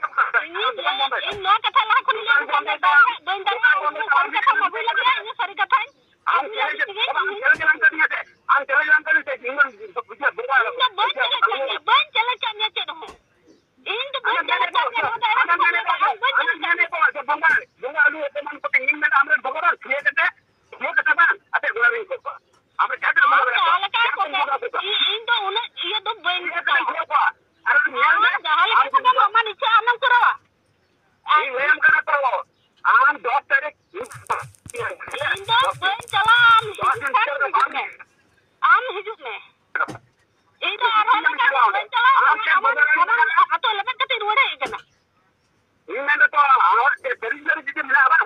ᱤᱧ ᱱᱚᱣᱟ ᱠᱟᱛᱷᱟ ᱞᱟᱦᱟ ᱠᱷᱚᱱ ᱤᱧ ᱞᱟᱹᱭ ᱫᱟ, ᱵᱟᱹᱧ ᱫᱟᱲᱮᱭᱟᱜᱼᱟ, ᱤᱧ ᱫᱚ ᱥᱟᱹᱨᱤ ᱠᱟᱛᱷᱟᱢ ᱟᱹᱜᱩ ᱞᱮᱫᱮᱭᱟ, ᱤᱧ ᱫᱚ ᱥᱟᱹᱨᱤ ᱠᱟᱛᱷᱟᱧ ᱟᱹᱜᱩ ᱞᱮᱫ ᱛᱮᱜᱮ ᱤᱧ ᱪᱟᱞᱟᱜ ᱠᱟᱱᱟ᱾ ᱟᱢ ᱪᱮᱞᱮᱧᱡᱽ ᱞᱟᱝ ᱠᱟᱹᱢᱤᱭᱟ ᱥᱮ? ᱟᱢ ᱪᱮᱞᱮᱧᱡᱽ ᱞᱟᱝ ᱠᱟᱹᱢᱤᱭᱟ ᱥᱮ? ᱤᱧ ᱫᱚ ᱵᱩᱡᱷᱟᱹᱣ ᱵᱟᱹᱧ ᱤᱧ ᱫᱚ ᱵᱟᱹᱧ ᱪᱮᱞᱮᱧᱡᱽ ᱠᱟᱜ ᱢᱮᱭᱟ, ᱵᱟᱹᱧ ᱪᱮᱞᱮᱧᱡᱽ ᱠᱟᱜ ᱢᱮᱭᱟ ᱪᱮᱫ ᱦᱚᱸ᱾ ᱤᱧ ᱫᱚ ᱵᱟᱹᱧ ᱪᱮᱞᱮᱧᱡᱽ ᱠᱟᱜ ᱢᱮᱭᱟ, ᱱᱚᱣᱟ ᱫᱚ ᱮᱲᱮ ᱠᱟᱛᱷᱟ ᱞᱟᱹᱭ ᱫᱟ, ᱤᱧ ᱵᱟᱹᱧ ᱪᱮᱞᱮᱧᱡᱽ ᱠᱟᱜ ᱢᱮᱭᱟ᱾ ᱵᱚᱸᱜᱟ, ᱵᱚᱸᱜᱟ ᱟᱞᱩ ᱮᱢᱟᱱ ᱠᱚᱛᱮ ᱤᱧ ᱢᱮᱱᱟ ᱟᱢᱨᱮᱱ ᱵᱷᱚᱜᱚᱵᱟᱱ ᱛᱷᱤᱭᱟᱹ ᱠᱟᱛᱮ, ᱛᱷᱤᱭᱟᱹ ᱠᱟᱛᱮ ᱵᱟᱝ, ᱟᱯᱮ ᱜᱚᱲᱟ ᱨᱮᱱ ᱠᱚ᱾ ᱟᱢ ᱨᱮ ᱡᱟᱦᱟᱸ ᱛᱤᱱᱟᱹᱜ ᱟᱢ ᱵᱚᱸᱜᱟ ᱡᱟᱦᱟᱸ ᱞᱮᱠᱟ ᱠᱚ ᱢᱮᱱᱟ, ᱤᱧ, ᱤᱧ ᱫᱚ ᱩᱱᱟᱹᱜ ᱤᱭᱟᱹ ᱫᱚ ᱵᱟᱹᱧ ᱤᱧ ᱫᱚ ᱦᱟᱛᱟᱣᱟ᱾ ᱵᱟᱹᱧ ᱦᱟᱛᱟᱣᱟ᱾ ᱟᱨ ᱧᱮᱞ ᱢᱮ, ᱟᱢ ᱡᱟᱦᱟᱸ ᱞᱮᱠᱟ ᱟᱢ ᱠᱚ ᱡᱩᱫᱤ ᱢᱮᱱᱟ, ᱟᱢᱟᱜ ᱤᱪᱪᱷᱟᱹ ᱟᱢᱮᱢ ᱠᱚᱨᱟᱣᱟ᱾ ᱤᱧ ᱞᱟᱹᱭᱟᱢ ᱠᱟᱱᱟ ᱛᱚ, ᱟᱢ ᱫᱚᱥ ᱛᱟᱹᱨᱤᱠᱷ ᱤᱧ ᱫᱚ ᱵᱟᱹᱧ ᱪᱟᱞᱟᱜᱼᱟ, ᱟᱢ ᱫᱚᱥ ᱫᱤᱱ ᱦᱤᱡᱩᱜ ᱵᱷᱤᱛᱟᱹᱨ ᱨᱮ ᱠᱷᱟᱱ ᱵᱟᱢ ᱦᱤᱡᱩᱜ ᱢᱮ᱾ ᱟᱢ ᱦᱤᱡᱩᱜ ᱢᱮ᱾ ᱤᱧ ᱫᱚ ᱟᱨᱦᱚᱸ ᱪᱮᱫ ᱮᱢ ᱱᱚᱝᱠᱟ ᱪᱟᱞᱟᱣ ᱫᱚ ᱚᱸᱰᱮ? ᱵᱟᱹᱧ ᱪᱟᱞᱟᱜᱼᱟ, ᱟᱢ ᱪᱮᱫ ᱟᱢᱟᱜ, ᱵᱚᱫᱚᱞ ᱟᱢᱟᱜ ᱟᱢ ᱟᱛᱳ ᱞᱮᱵᱮᱫ ᱠᱟᱛᱮ ᱨᱩᱣᱟᱹᱲ ᱦᱮᱡ ᱟᱠᱟᱱᱟ᱾ ᱤᱧ ᱢᱮᱱ ᱫᱚ ᱛᱚ, ᱟᱢᱟᱜ ᱪᱮᱫ ᱥᱟᱹᱨᱤ ᱥᱟᱹᱨᱤ ᱡᱩᱫᱤᱢ ᱢᱮᱱᱟ ᱵᱟᱝ,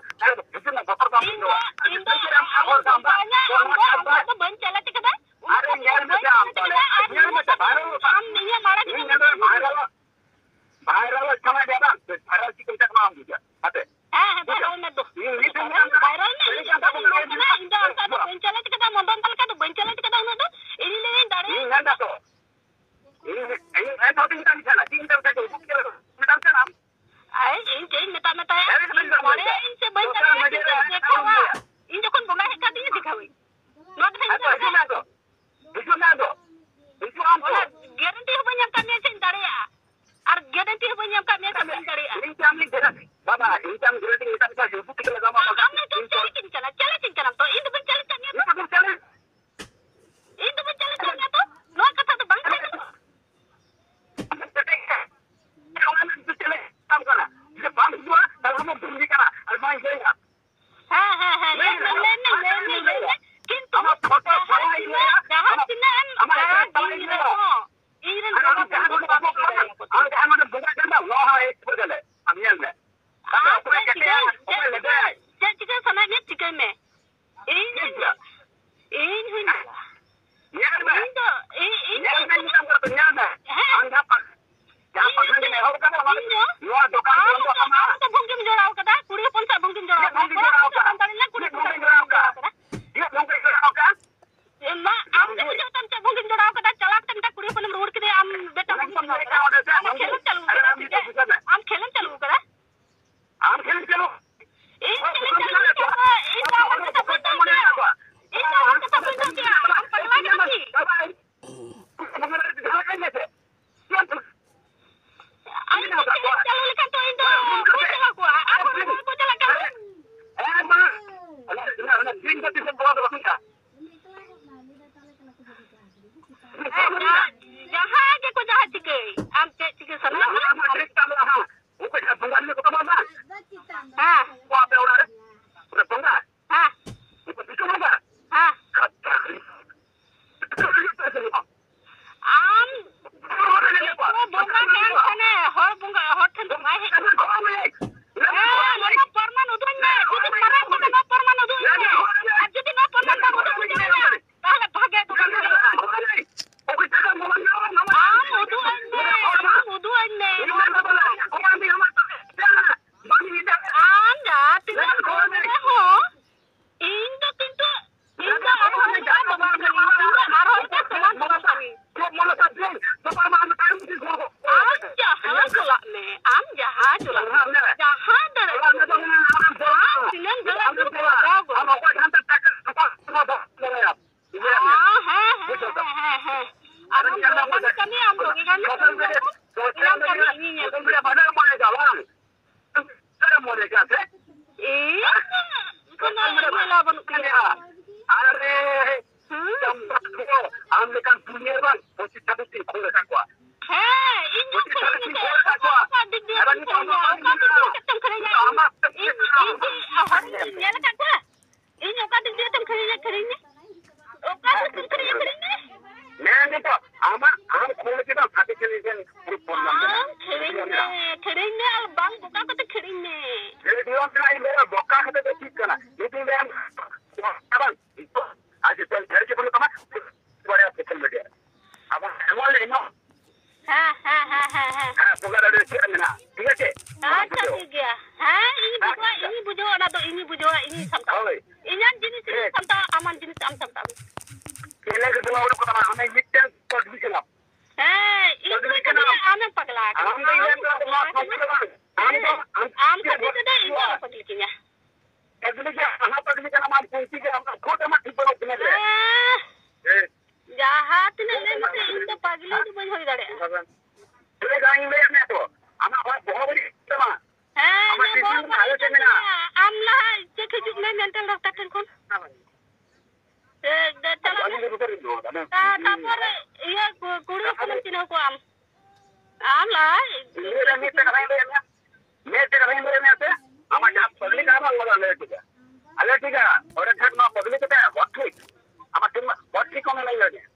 ᱦᱮᱸ, ᱦᱮᱸ, ᱦᱮᱸ, ᱞᱟᱹᱭ ᱢᱮ, ᱞᱟᱹᱭ ᱢᱮ, ᱞᱟᱹᱭ ᱢᱮ, ᱞᱟᱹᱭ ᱢᱮ᱾ ᱠᱤᱱᱛᱩ ᱡᱟᱦᱟᱸ ᱛᱤᱱᱟᱹᱜ, ᱡᱟᱦᱟᱸ ᱛᱤᱱᱟᱹᱜ ᱮᱢ ᱨᱟᱜᱟ ᱤᱧ ᱨᱮᱦᱚᱸ, ᱤᱧ ᱨᱮᱱ ᱵᱟᱵᱟ ᱵᱚᱱ ᱫᱚ ᱵᱟᱢ ᱤᱫᱤ ᱫᱟᱲᱮᱭᱟᱠᱚ ᱛᱤᱧᱟ᱾ ᱟᱢ ᱪᱮᱫ ᱪᱤᱠᱟᱹ, ᱪᱮᱫ ᱪᱤᱠᱟᱹ, ᱪᱮᱫ ᱪᱤᱠᱟᱹ ᱥᱟᱱᱟᱭᱮᱫ ᱢᱮᱭᱟ, ᱪᱤᱠᱟᱹᱭ ᱢᱮ᱾ ᱤᱧ ᱦᱚᱸᱧ, ᱤᱧ ᱦᱚᱸᱧ ᱧᱮᱞ ᱢᱮ᱾ ᱤᱧ ᱫᱚ, ᱤᱧ, ᱤᱧ ᱧᱮᱞ ᱫᱚ ᱢᱮ, ᱧᱮᱞ ᱢᱮ, ᱧᱮᱞ ᱢᱮ᱾ ᱦᱮᱸ᱾ ᱟᱢ ᱡᱟᱦᱟᱸ ᱯᱟ-, ᱡᱟᱦᱟᱸ ᱤᱧ ᱯᱟᱹᱛᱷᱟᱹ ᱫᱚ ᱜᱮᱢ ᱮᱦᱚᱵ ᱟᱠᱟᱫᱟ, ᱚᱱᱟ ᱤᱧ ᱫᱚ ᱱᱚᱣᱟ ᱫᱚᱠᱟᱱ ᱟᱢ ᱵᱚᱱᱫᱚ ᱫᱚ, ᱟᱢᱟ᱾ ᱟᱢ ᱫᱚ ᱵᱷᱩᱝᱜᱤᱢ ᱡᱚᱲᱟᱣ ᱠᱟᱫᱟ, ᱠᱩᱲᱤ ᱦᱚᱯᱚᱱ ᱥᱟᱶ ᱵᱷᱩᱝᱜᱤᱢ ᱡᱚᱲᱟᱣ ᱪᱮᱫ ᱠᱟᱫᱟ, ᱵᱷᱩᱝᱜᱤᱢ ᱠᱚᱲᱟ ᱡᱚᱲᱟᱣ ᱦᱚᱯᱚᱱ ᱥᱟᱶ ᱠᱟᱫᱟ? ᱵᱟᱢ ᱫᱟᱲᱮ ᱞᱮᱱᱟ, ᱠᱩᱲᱤ ᱪᱮᱫ ᱦᱚᱯᱚᱱ ᱥᱟᱶ ᱵᱷᱩᱝᱜᱤᱢ ᱵᱷᱩᱝᱜᱤᱢ ᱡᱚᱲᱟᱣ ᱡᱚᱲᱟᱣ ᱠᱟᱫᱟ? ᱠᱟᱫᱟ? ᱪᱮᱫ ᱵᱷᱩᱝᱜᱤᱢ ᱮ, ᱢᱟ, ᱟᱢ ᱫᱚ ᱡᱚᱲᱟᱣ ᱠᱟᱫᱟ? ᱪᱮᱫ ᱵᱷᱩᱝᱜᱤᱢ ᱡᱚᱲᱟᱣ ᱠᱟᱫᱟ? ᱪᱟᱞᱟᱣ ᱠᱟᱛᱮ ᱢᱤᱫᱴᱟᱝ ᱠᱩᱲᱤ ᱦᱚᱯᱚᱱᱮᱢ ᱨᱩᱣᱟᱹᱲ ᱠᱮᱫᱮᱭᱟ, ᱟᱢ ᱵᱮᱴᱟ ᱵᱷᱩᱝᱜᱤᱢ ᱡᱚᱲᱟᱣ ᱠᱟᱫᱟ? ᱟᱢ ᱠᱷᱮᱞ ᱮᱢ ᱪᱟᱹᱞᱩ ᱠᱟᱫᱟ ᱥᱮ ᱪᱮᱫ? ᱟᱢ ᱠᱷᱮᱞ ᱮᱢ ᱪᱟᱹᱞᱩ ᱠᱟᱫᱟ? ᱟᱢ ᱠᱷᱮᱞ ᱪᱟᱹᱞᱩ᱾ ᱤᱧ ᱠᱷᱮᱞ ᱤᱧ ᱪᱟᱹᱞᱩ ᱠᱮᱫᱟ, ᱤᱧ ᱫᱚ ᱟᱢᱟᱜ ᱠᱟᱛᱷᱟ ᱵᱟᱹᱧ ᱫᱚᱦᱚ ᱠᱮᱫᱟ᱾ ᱤᱧ ᱫᱚ ᱟᱢᱟᱜ ᱠᱟᱛᱷᱟ ᱵᱟᱹᱧ ᱫᱚᱦᱚ ᱠᱮᱫᱟ᱾ ᱟᱢ ᱯᱟᱜᱽᱞᱟ ᱠᱟᱱᱟ ᱠᱤ? ᱟᱢ ᱡᱩᱫᱤ ᱠᱷᱮᱞ ᱪᱟᱹᱞᱩ ᱞᱮᱠᱷᱟᱱ ᱛᱚ ᱤᱧ ᱫᱚ ᱵᱟᱹᱧ ᱪᱟᱞᱟᱣ ᱠᱚᱜᱼᱟ᱾ ᱟᱨ ᱦᱚᱲ ᱠᱚ ᱪᱟᱞᱟᱜ ᱠᱟᱱᱟ᱾ ᱦᱮᱸ, ᱡᱟ-, ᱡᱟᱦᱟᱸ ᱜᱮᱠᱚ ᱡᱟᱦᱟᱸ ᱪᱤᱠᱟᱹᱭ, ᱟᱢ ᱪᱮᱫ ᱪᱤᱠᱟᱹ ᱥᱟᱱᱟᱭᱮᱫ ᱢᱮᱭᱟ? ᱦᱮᱸ᱾ ᱦᱮᱸ᱾ ᱟᱢ ᱫᱤᱠᱩ ᱵᱚᱸᱜᱟ ᱠᱟᱱ ᱠᱷᱟᱱᱮ, ᱦᱚᱲ ᱵᱚᱸᱜᱟ, ᱦᱚᱲ ᱴᱷᱮᱱ ᱫᱚ ᱵᱟᱭ ᱦᱮᱡ ᱠᱟᱱᱟ᱾ ᱦᱮᱸ, ᱱᱚᱣᱟ ᱯᱨᱚᱢᱟᱱ ᱩᱫᱩᱜ ᱟᱹᱧ ᱢᱮ᱾ ᱡᱩᱫᱤ ᱢᱟᱨᱟᱝ ᱠᱟᱱᱟ, ᱱᱚᱣᱟ ᱯᱨᱚᱢᱟᱱ ᱩᱫᱩᱜ ᱟᱹᱧ ᱢᱮ᱾ ᱟᱨ ᱡᱩᱫᱤ ᱱᱚᱣᱟ ᱯᱨᱚᱢᱟᱱ ᱵᱟᱢ ᱩᱫᱩᱜ ᱟᱹᱧ ᱠᱟᱱᱟ, ᱛᱟᱦᱞᱮ ᱵᱷᱟᱜᱮ ᱫᱚ ᱵᱟᱝ ᱦᱩᱭᱩᱜᱼᱟ᱾ ᱟᱢ ᱩᱫᱩᱜ ᱟᱹᱧ ᱢᱮ, ᱟᱢ ᱩᱫᱩᱜ ᱟᱹᱧ ᱢᱮ ᱱᱚᱣᱟ ᱯᱨᱚᱢᱟᱱ᱾ ᱟᱢ ᱡᱟᱦᱟᱸ ᱛᱤᱱᱟᱹᱜ ᱮᱢ ᱨᱚᱲ ᱨᱮᱦᱚᱸ, ᱤᱧ ᱫᱚ ᱠᱤᱱᱛᱩ, ᱤᱧ ᱫᱚ ᱟᱨᱦᱚᱸ ᱮᱴᱟᱜ ᱫᱚ ᱵᱟᱝ ᱠᱟᱹᱱᱟᱹᱧ, ᱤᱧ ᱫᱚ ᱟᱨᱦᱚᱸ ᱮᱴᱟᱜ ᱥᱚᱢᱟᱡᱽ ᱫᱚ ᱵᱟᱝ ᱠᱟᱹᱱᱟᱹᱧ᱾ ᱟᱢ ᱡᱟᱦᱟᱸ ᱪᱚᱞᱟᱜ ᱢᱮ, ᱟᱢ ᱡᱟᱦᱟᱸ ᱪᱚᱞᱟᱜ ᱢᱮ, ᱡᱟᱦᱟᱸ ᱫᱟᱲᱮᱭᱟᱜ ᱢᱮ, ᱡᱟᱦᱟᱸ ᱛᱤᱱᱟᱹᱜ ᱫᱟᱲᱮᱭᱟᱜ ᱢᱮ, ᱦᱮᱸ, ᱦᱮᱸ, ᱦᱮᱸ, ᱦᱮᱸ᱾ ᱟᱢ ᱫᱚ ᱵᱟᱝ ᱠᱟᱹᱢᱤ, ᱟᱢ ᱫᱚ ᱵᱟᱝ ᱠᱟᱹᱢᱤ, ᱟᱢ ᱫᱚ ᱵᱟᱝ ᱠᱟᱹᱢᱤ᱾ ᱤᱧ ᱧᱮᱞ ᱠᱟᱹᱢᱤ᱾ ᱤᱧ ᱵᱩᱡᱷᱟᱹᱣᱟ, ᱤᱧᱤᱧ ᱥᱟᱢᱴᱟᱣᱟ᱾ ᱦᱳᱭ᱾ ᱤᱧᱟᱜ ᱡᱤᱱᱤᱥ ᱤᱧ ᱦᱮᱸ᱾ ᱥᱟᱢᱴᱟᱣᱟ, ᱟᱢᱟᱜ ᱡᱤᱱᱤᱥ ᱟᱢ ᱥᱟᱢᱴᱟᱣ ᱢᱮ᱾ ᱪᱮᱞᱮ ᱜᱮ ᱫᱚ ᱵᱟᱹᱱᱩᱜ ᱠᱚ ᱛᱟᱢᱟ, ᱟᱢ ᱢᱤᱫᱴᱮᱱ ᱯᱟᱹᱜᱽᱞᱤ ᱠᱟᱱᱟᱢ᱾ ᱦᱮᱸ, ᱤᱧ ᱯᱟᱹᱜᱽᱞᱤ ᱫᱚ ᱠᱟᱱᱟᱢ᱾ ᱟᱢᱮᱢ ᱯᱟᱜᱽᱞᱟ ᱟᱠᱟᱱᱟ᱾ ᱟᱢ ᱫᱚ ᱤᱧ ᱫᱚ ᱟᱢ ᱫᱚ ᱟᱢ ᱫᱚ ᱟᱢ ᱫᱚ ᱟᱢ ᱫᱚ ᱟᱢ ᱯᱟᱹᱜᱽᱞᱤ ᱠᱟᱛᱮ ᱫᱚ ᱤᱧ ᱫᱚ ᱟᱞᱚᱢ ᱯᱟᱹᱜᱽᱞᱤ ᱠᱤᱧᱟ᱾ ᱯᱟᱹᱜᱽᱞᱤ ᱜᱮ, ᱟᱢ ᱦᱚᱸ ᱯᱟᱹᱜᱽᱞᱤ ᱠᱟᱱᱟᱢ, ᱟᱢ ᱯᱩᱸᱛᱤ ᱜᱮ, ᱟᱢᱟᱜ ᱠᱷᱩᱫ ᱟᱢᱟᱜ ᱴᱷᱤᱠ ᱵᱟᱹᱱᱩᱜ ᱛᱤᱧᱟ ᱥᱮ? ᱦᱮᱸ᱾ ᱦᱮᱸ᱾ ᱡᱟᱦᱟᱸ ᱛᱤᱱᱟᱹᱜ ᱞᱟᱹᱭ ᱢᱮᱥᱮ, ᱤᱧ ᱫᱚ ᱯᱟᱹᱜᱽᱞᱤ ᱫᱚ ᱵᱟᱹᱧ ᱦᱩᱭ ᱫᱟᱲᱮᱭᱟᱜᱼᱟ᱾ ᱪᱮᱫ ᱞᱮᱠᱟ ᱤᱧ ᱞᱟᱹᱭᱟᱫ ᱢᱮᱭᱟ ᱛᱚ, ᱟᱢᱟᱜ ᱦᱚᱲ ᱵᱚᱦᱚᱜ ᱵᱟᱹᱲᱤᱡ ᱛᱟᱢᱟ᱾ ᱦᱮᱸ, ᱟᱢᱟᱜ ᱤᱧᱟᱹᱜ ᱵᱚᱦᱚᱜ ᱴᱤᱯᱷᱤᱱ ᱵᱟᱹᱲᱤᱡ ᱟᱞᱮ ᱴᱷᱮᱱ ᱠᱟᱱᱟ᱾ ᱢᱮᱱᱟᱜᱼᱟ᱾ ᱟᱢ ᱞᱟᱦᱟ check ᱦᱤᱡᱩᱜ ᱢᱮ mental doctor ᱴᱷᱮᱱ ᱠᱷᱚᱱ᱾ ᱮ, ᱫᱮ, ᱪᱟᱞᱟᱜ ᱢᱮ᱾ ᱟᱹᱞᱤᱧ ᱫᱚ ᱵᱩᱡᱷᱟᱹᱣ ᱞᱤᱧ ᱫᱚᱦᱚ ᱠᱟᱜᱼᱟ᱾ ᱛᱟ-, ᱛᱟᱯᱚᱨ ᱤᱭᱟᱹ ᱠᱩ-, ᱠᱩᱲᱤ ᱦᱚᱯᱚᱱᱮᱢ ᱪᱤᱱᱦᱟᱹᱣ ᱠᱚᱣᱟ ᱟᱢ? ᱟᱢ ᱞᱟᱦᱟ ᱤᱭᱟᱹ ᱨᱮ ᱢᱤᱫᱴᱮᱱ ᱠᱟᱛᱷᱟᱧ ᱞᱟᱹᱭᱟᱫ ᱢᱮᱭᱟ᱾ ᱢᱤᱫᱴᱮᱱ ᱠᱟᱛᱷᱟᱧ ᱞᱟᱹᱭᱟᱫ ᱢᱮᱭᱟ ᱥᱮ? ᱟᱢᱟᱜ ᱡᱟᱦᱟᱸ ᱯᱟᱵᱽᱞᱤᱠ ᱟᱢᱟᱜ ᱚᱱᱟ ᱞᱟᱹᱭ ᱴᱷᱤᱠᱟ᱾ ᱟᱞᱮ ᱴᱷᱤᱠᱟ᱾ ᱚᱸᱰᱮ ᱴᱷᱮᱱ ᱱᱚᱣᱟ ᱯᱟᱵᱽᱞᱤᱠ ᱠᱟᱛᱮ ᱦᱚᱲ ᱴᱷᱤᱠ᱾ ᱟᱢᱟᱜ ᱴᱷᱤᱠ ᱢᱟ, ᱦᱚᱲ ᱴᱷᱤᱠ ᱠᱚ ᱢᱮᱱᱟ ᱤᱧ ᱞᱟᱹᱭ ᱢᱮᱭᱟ᱾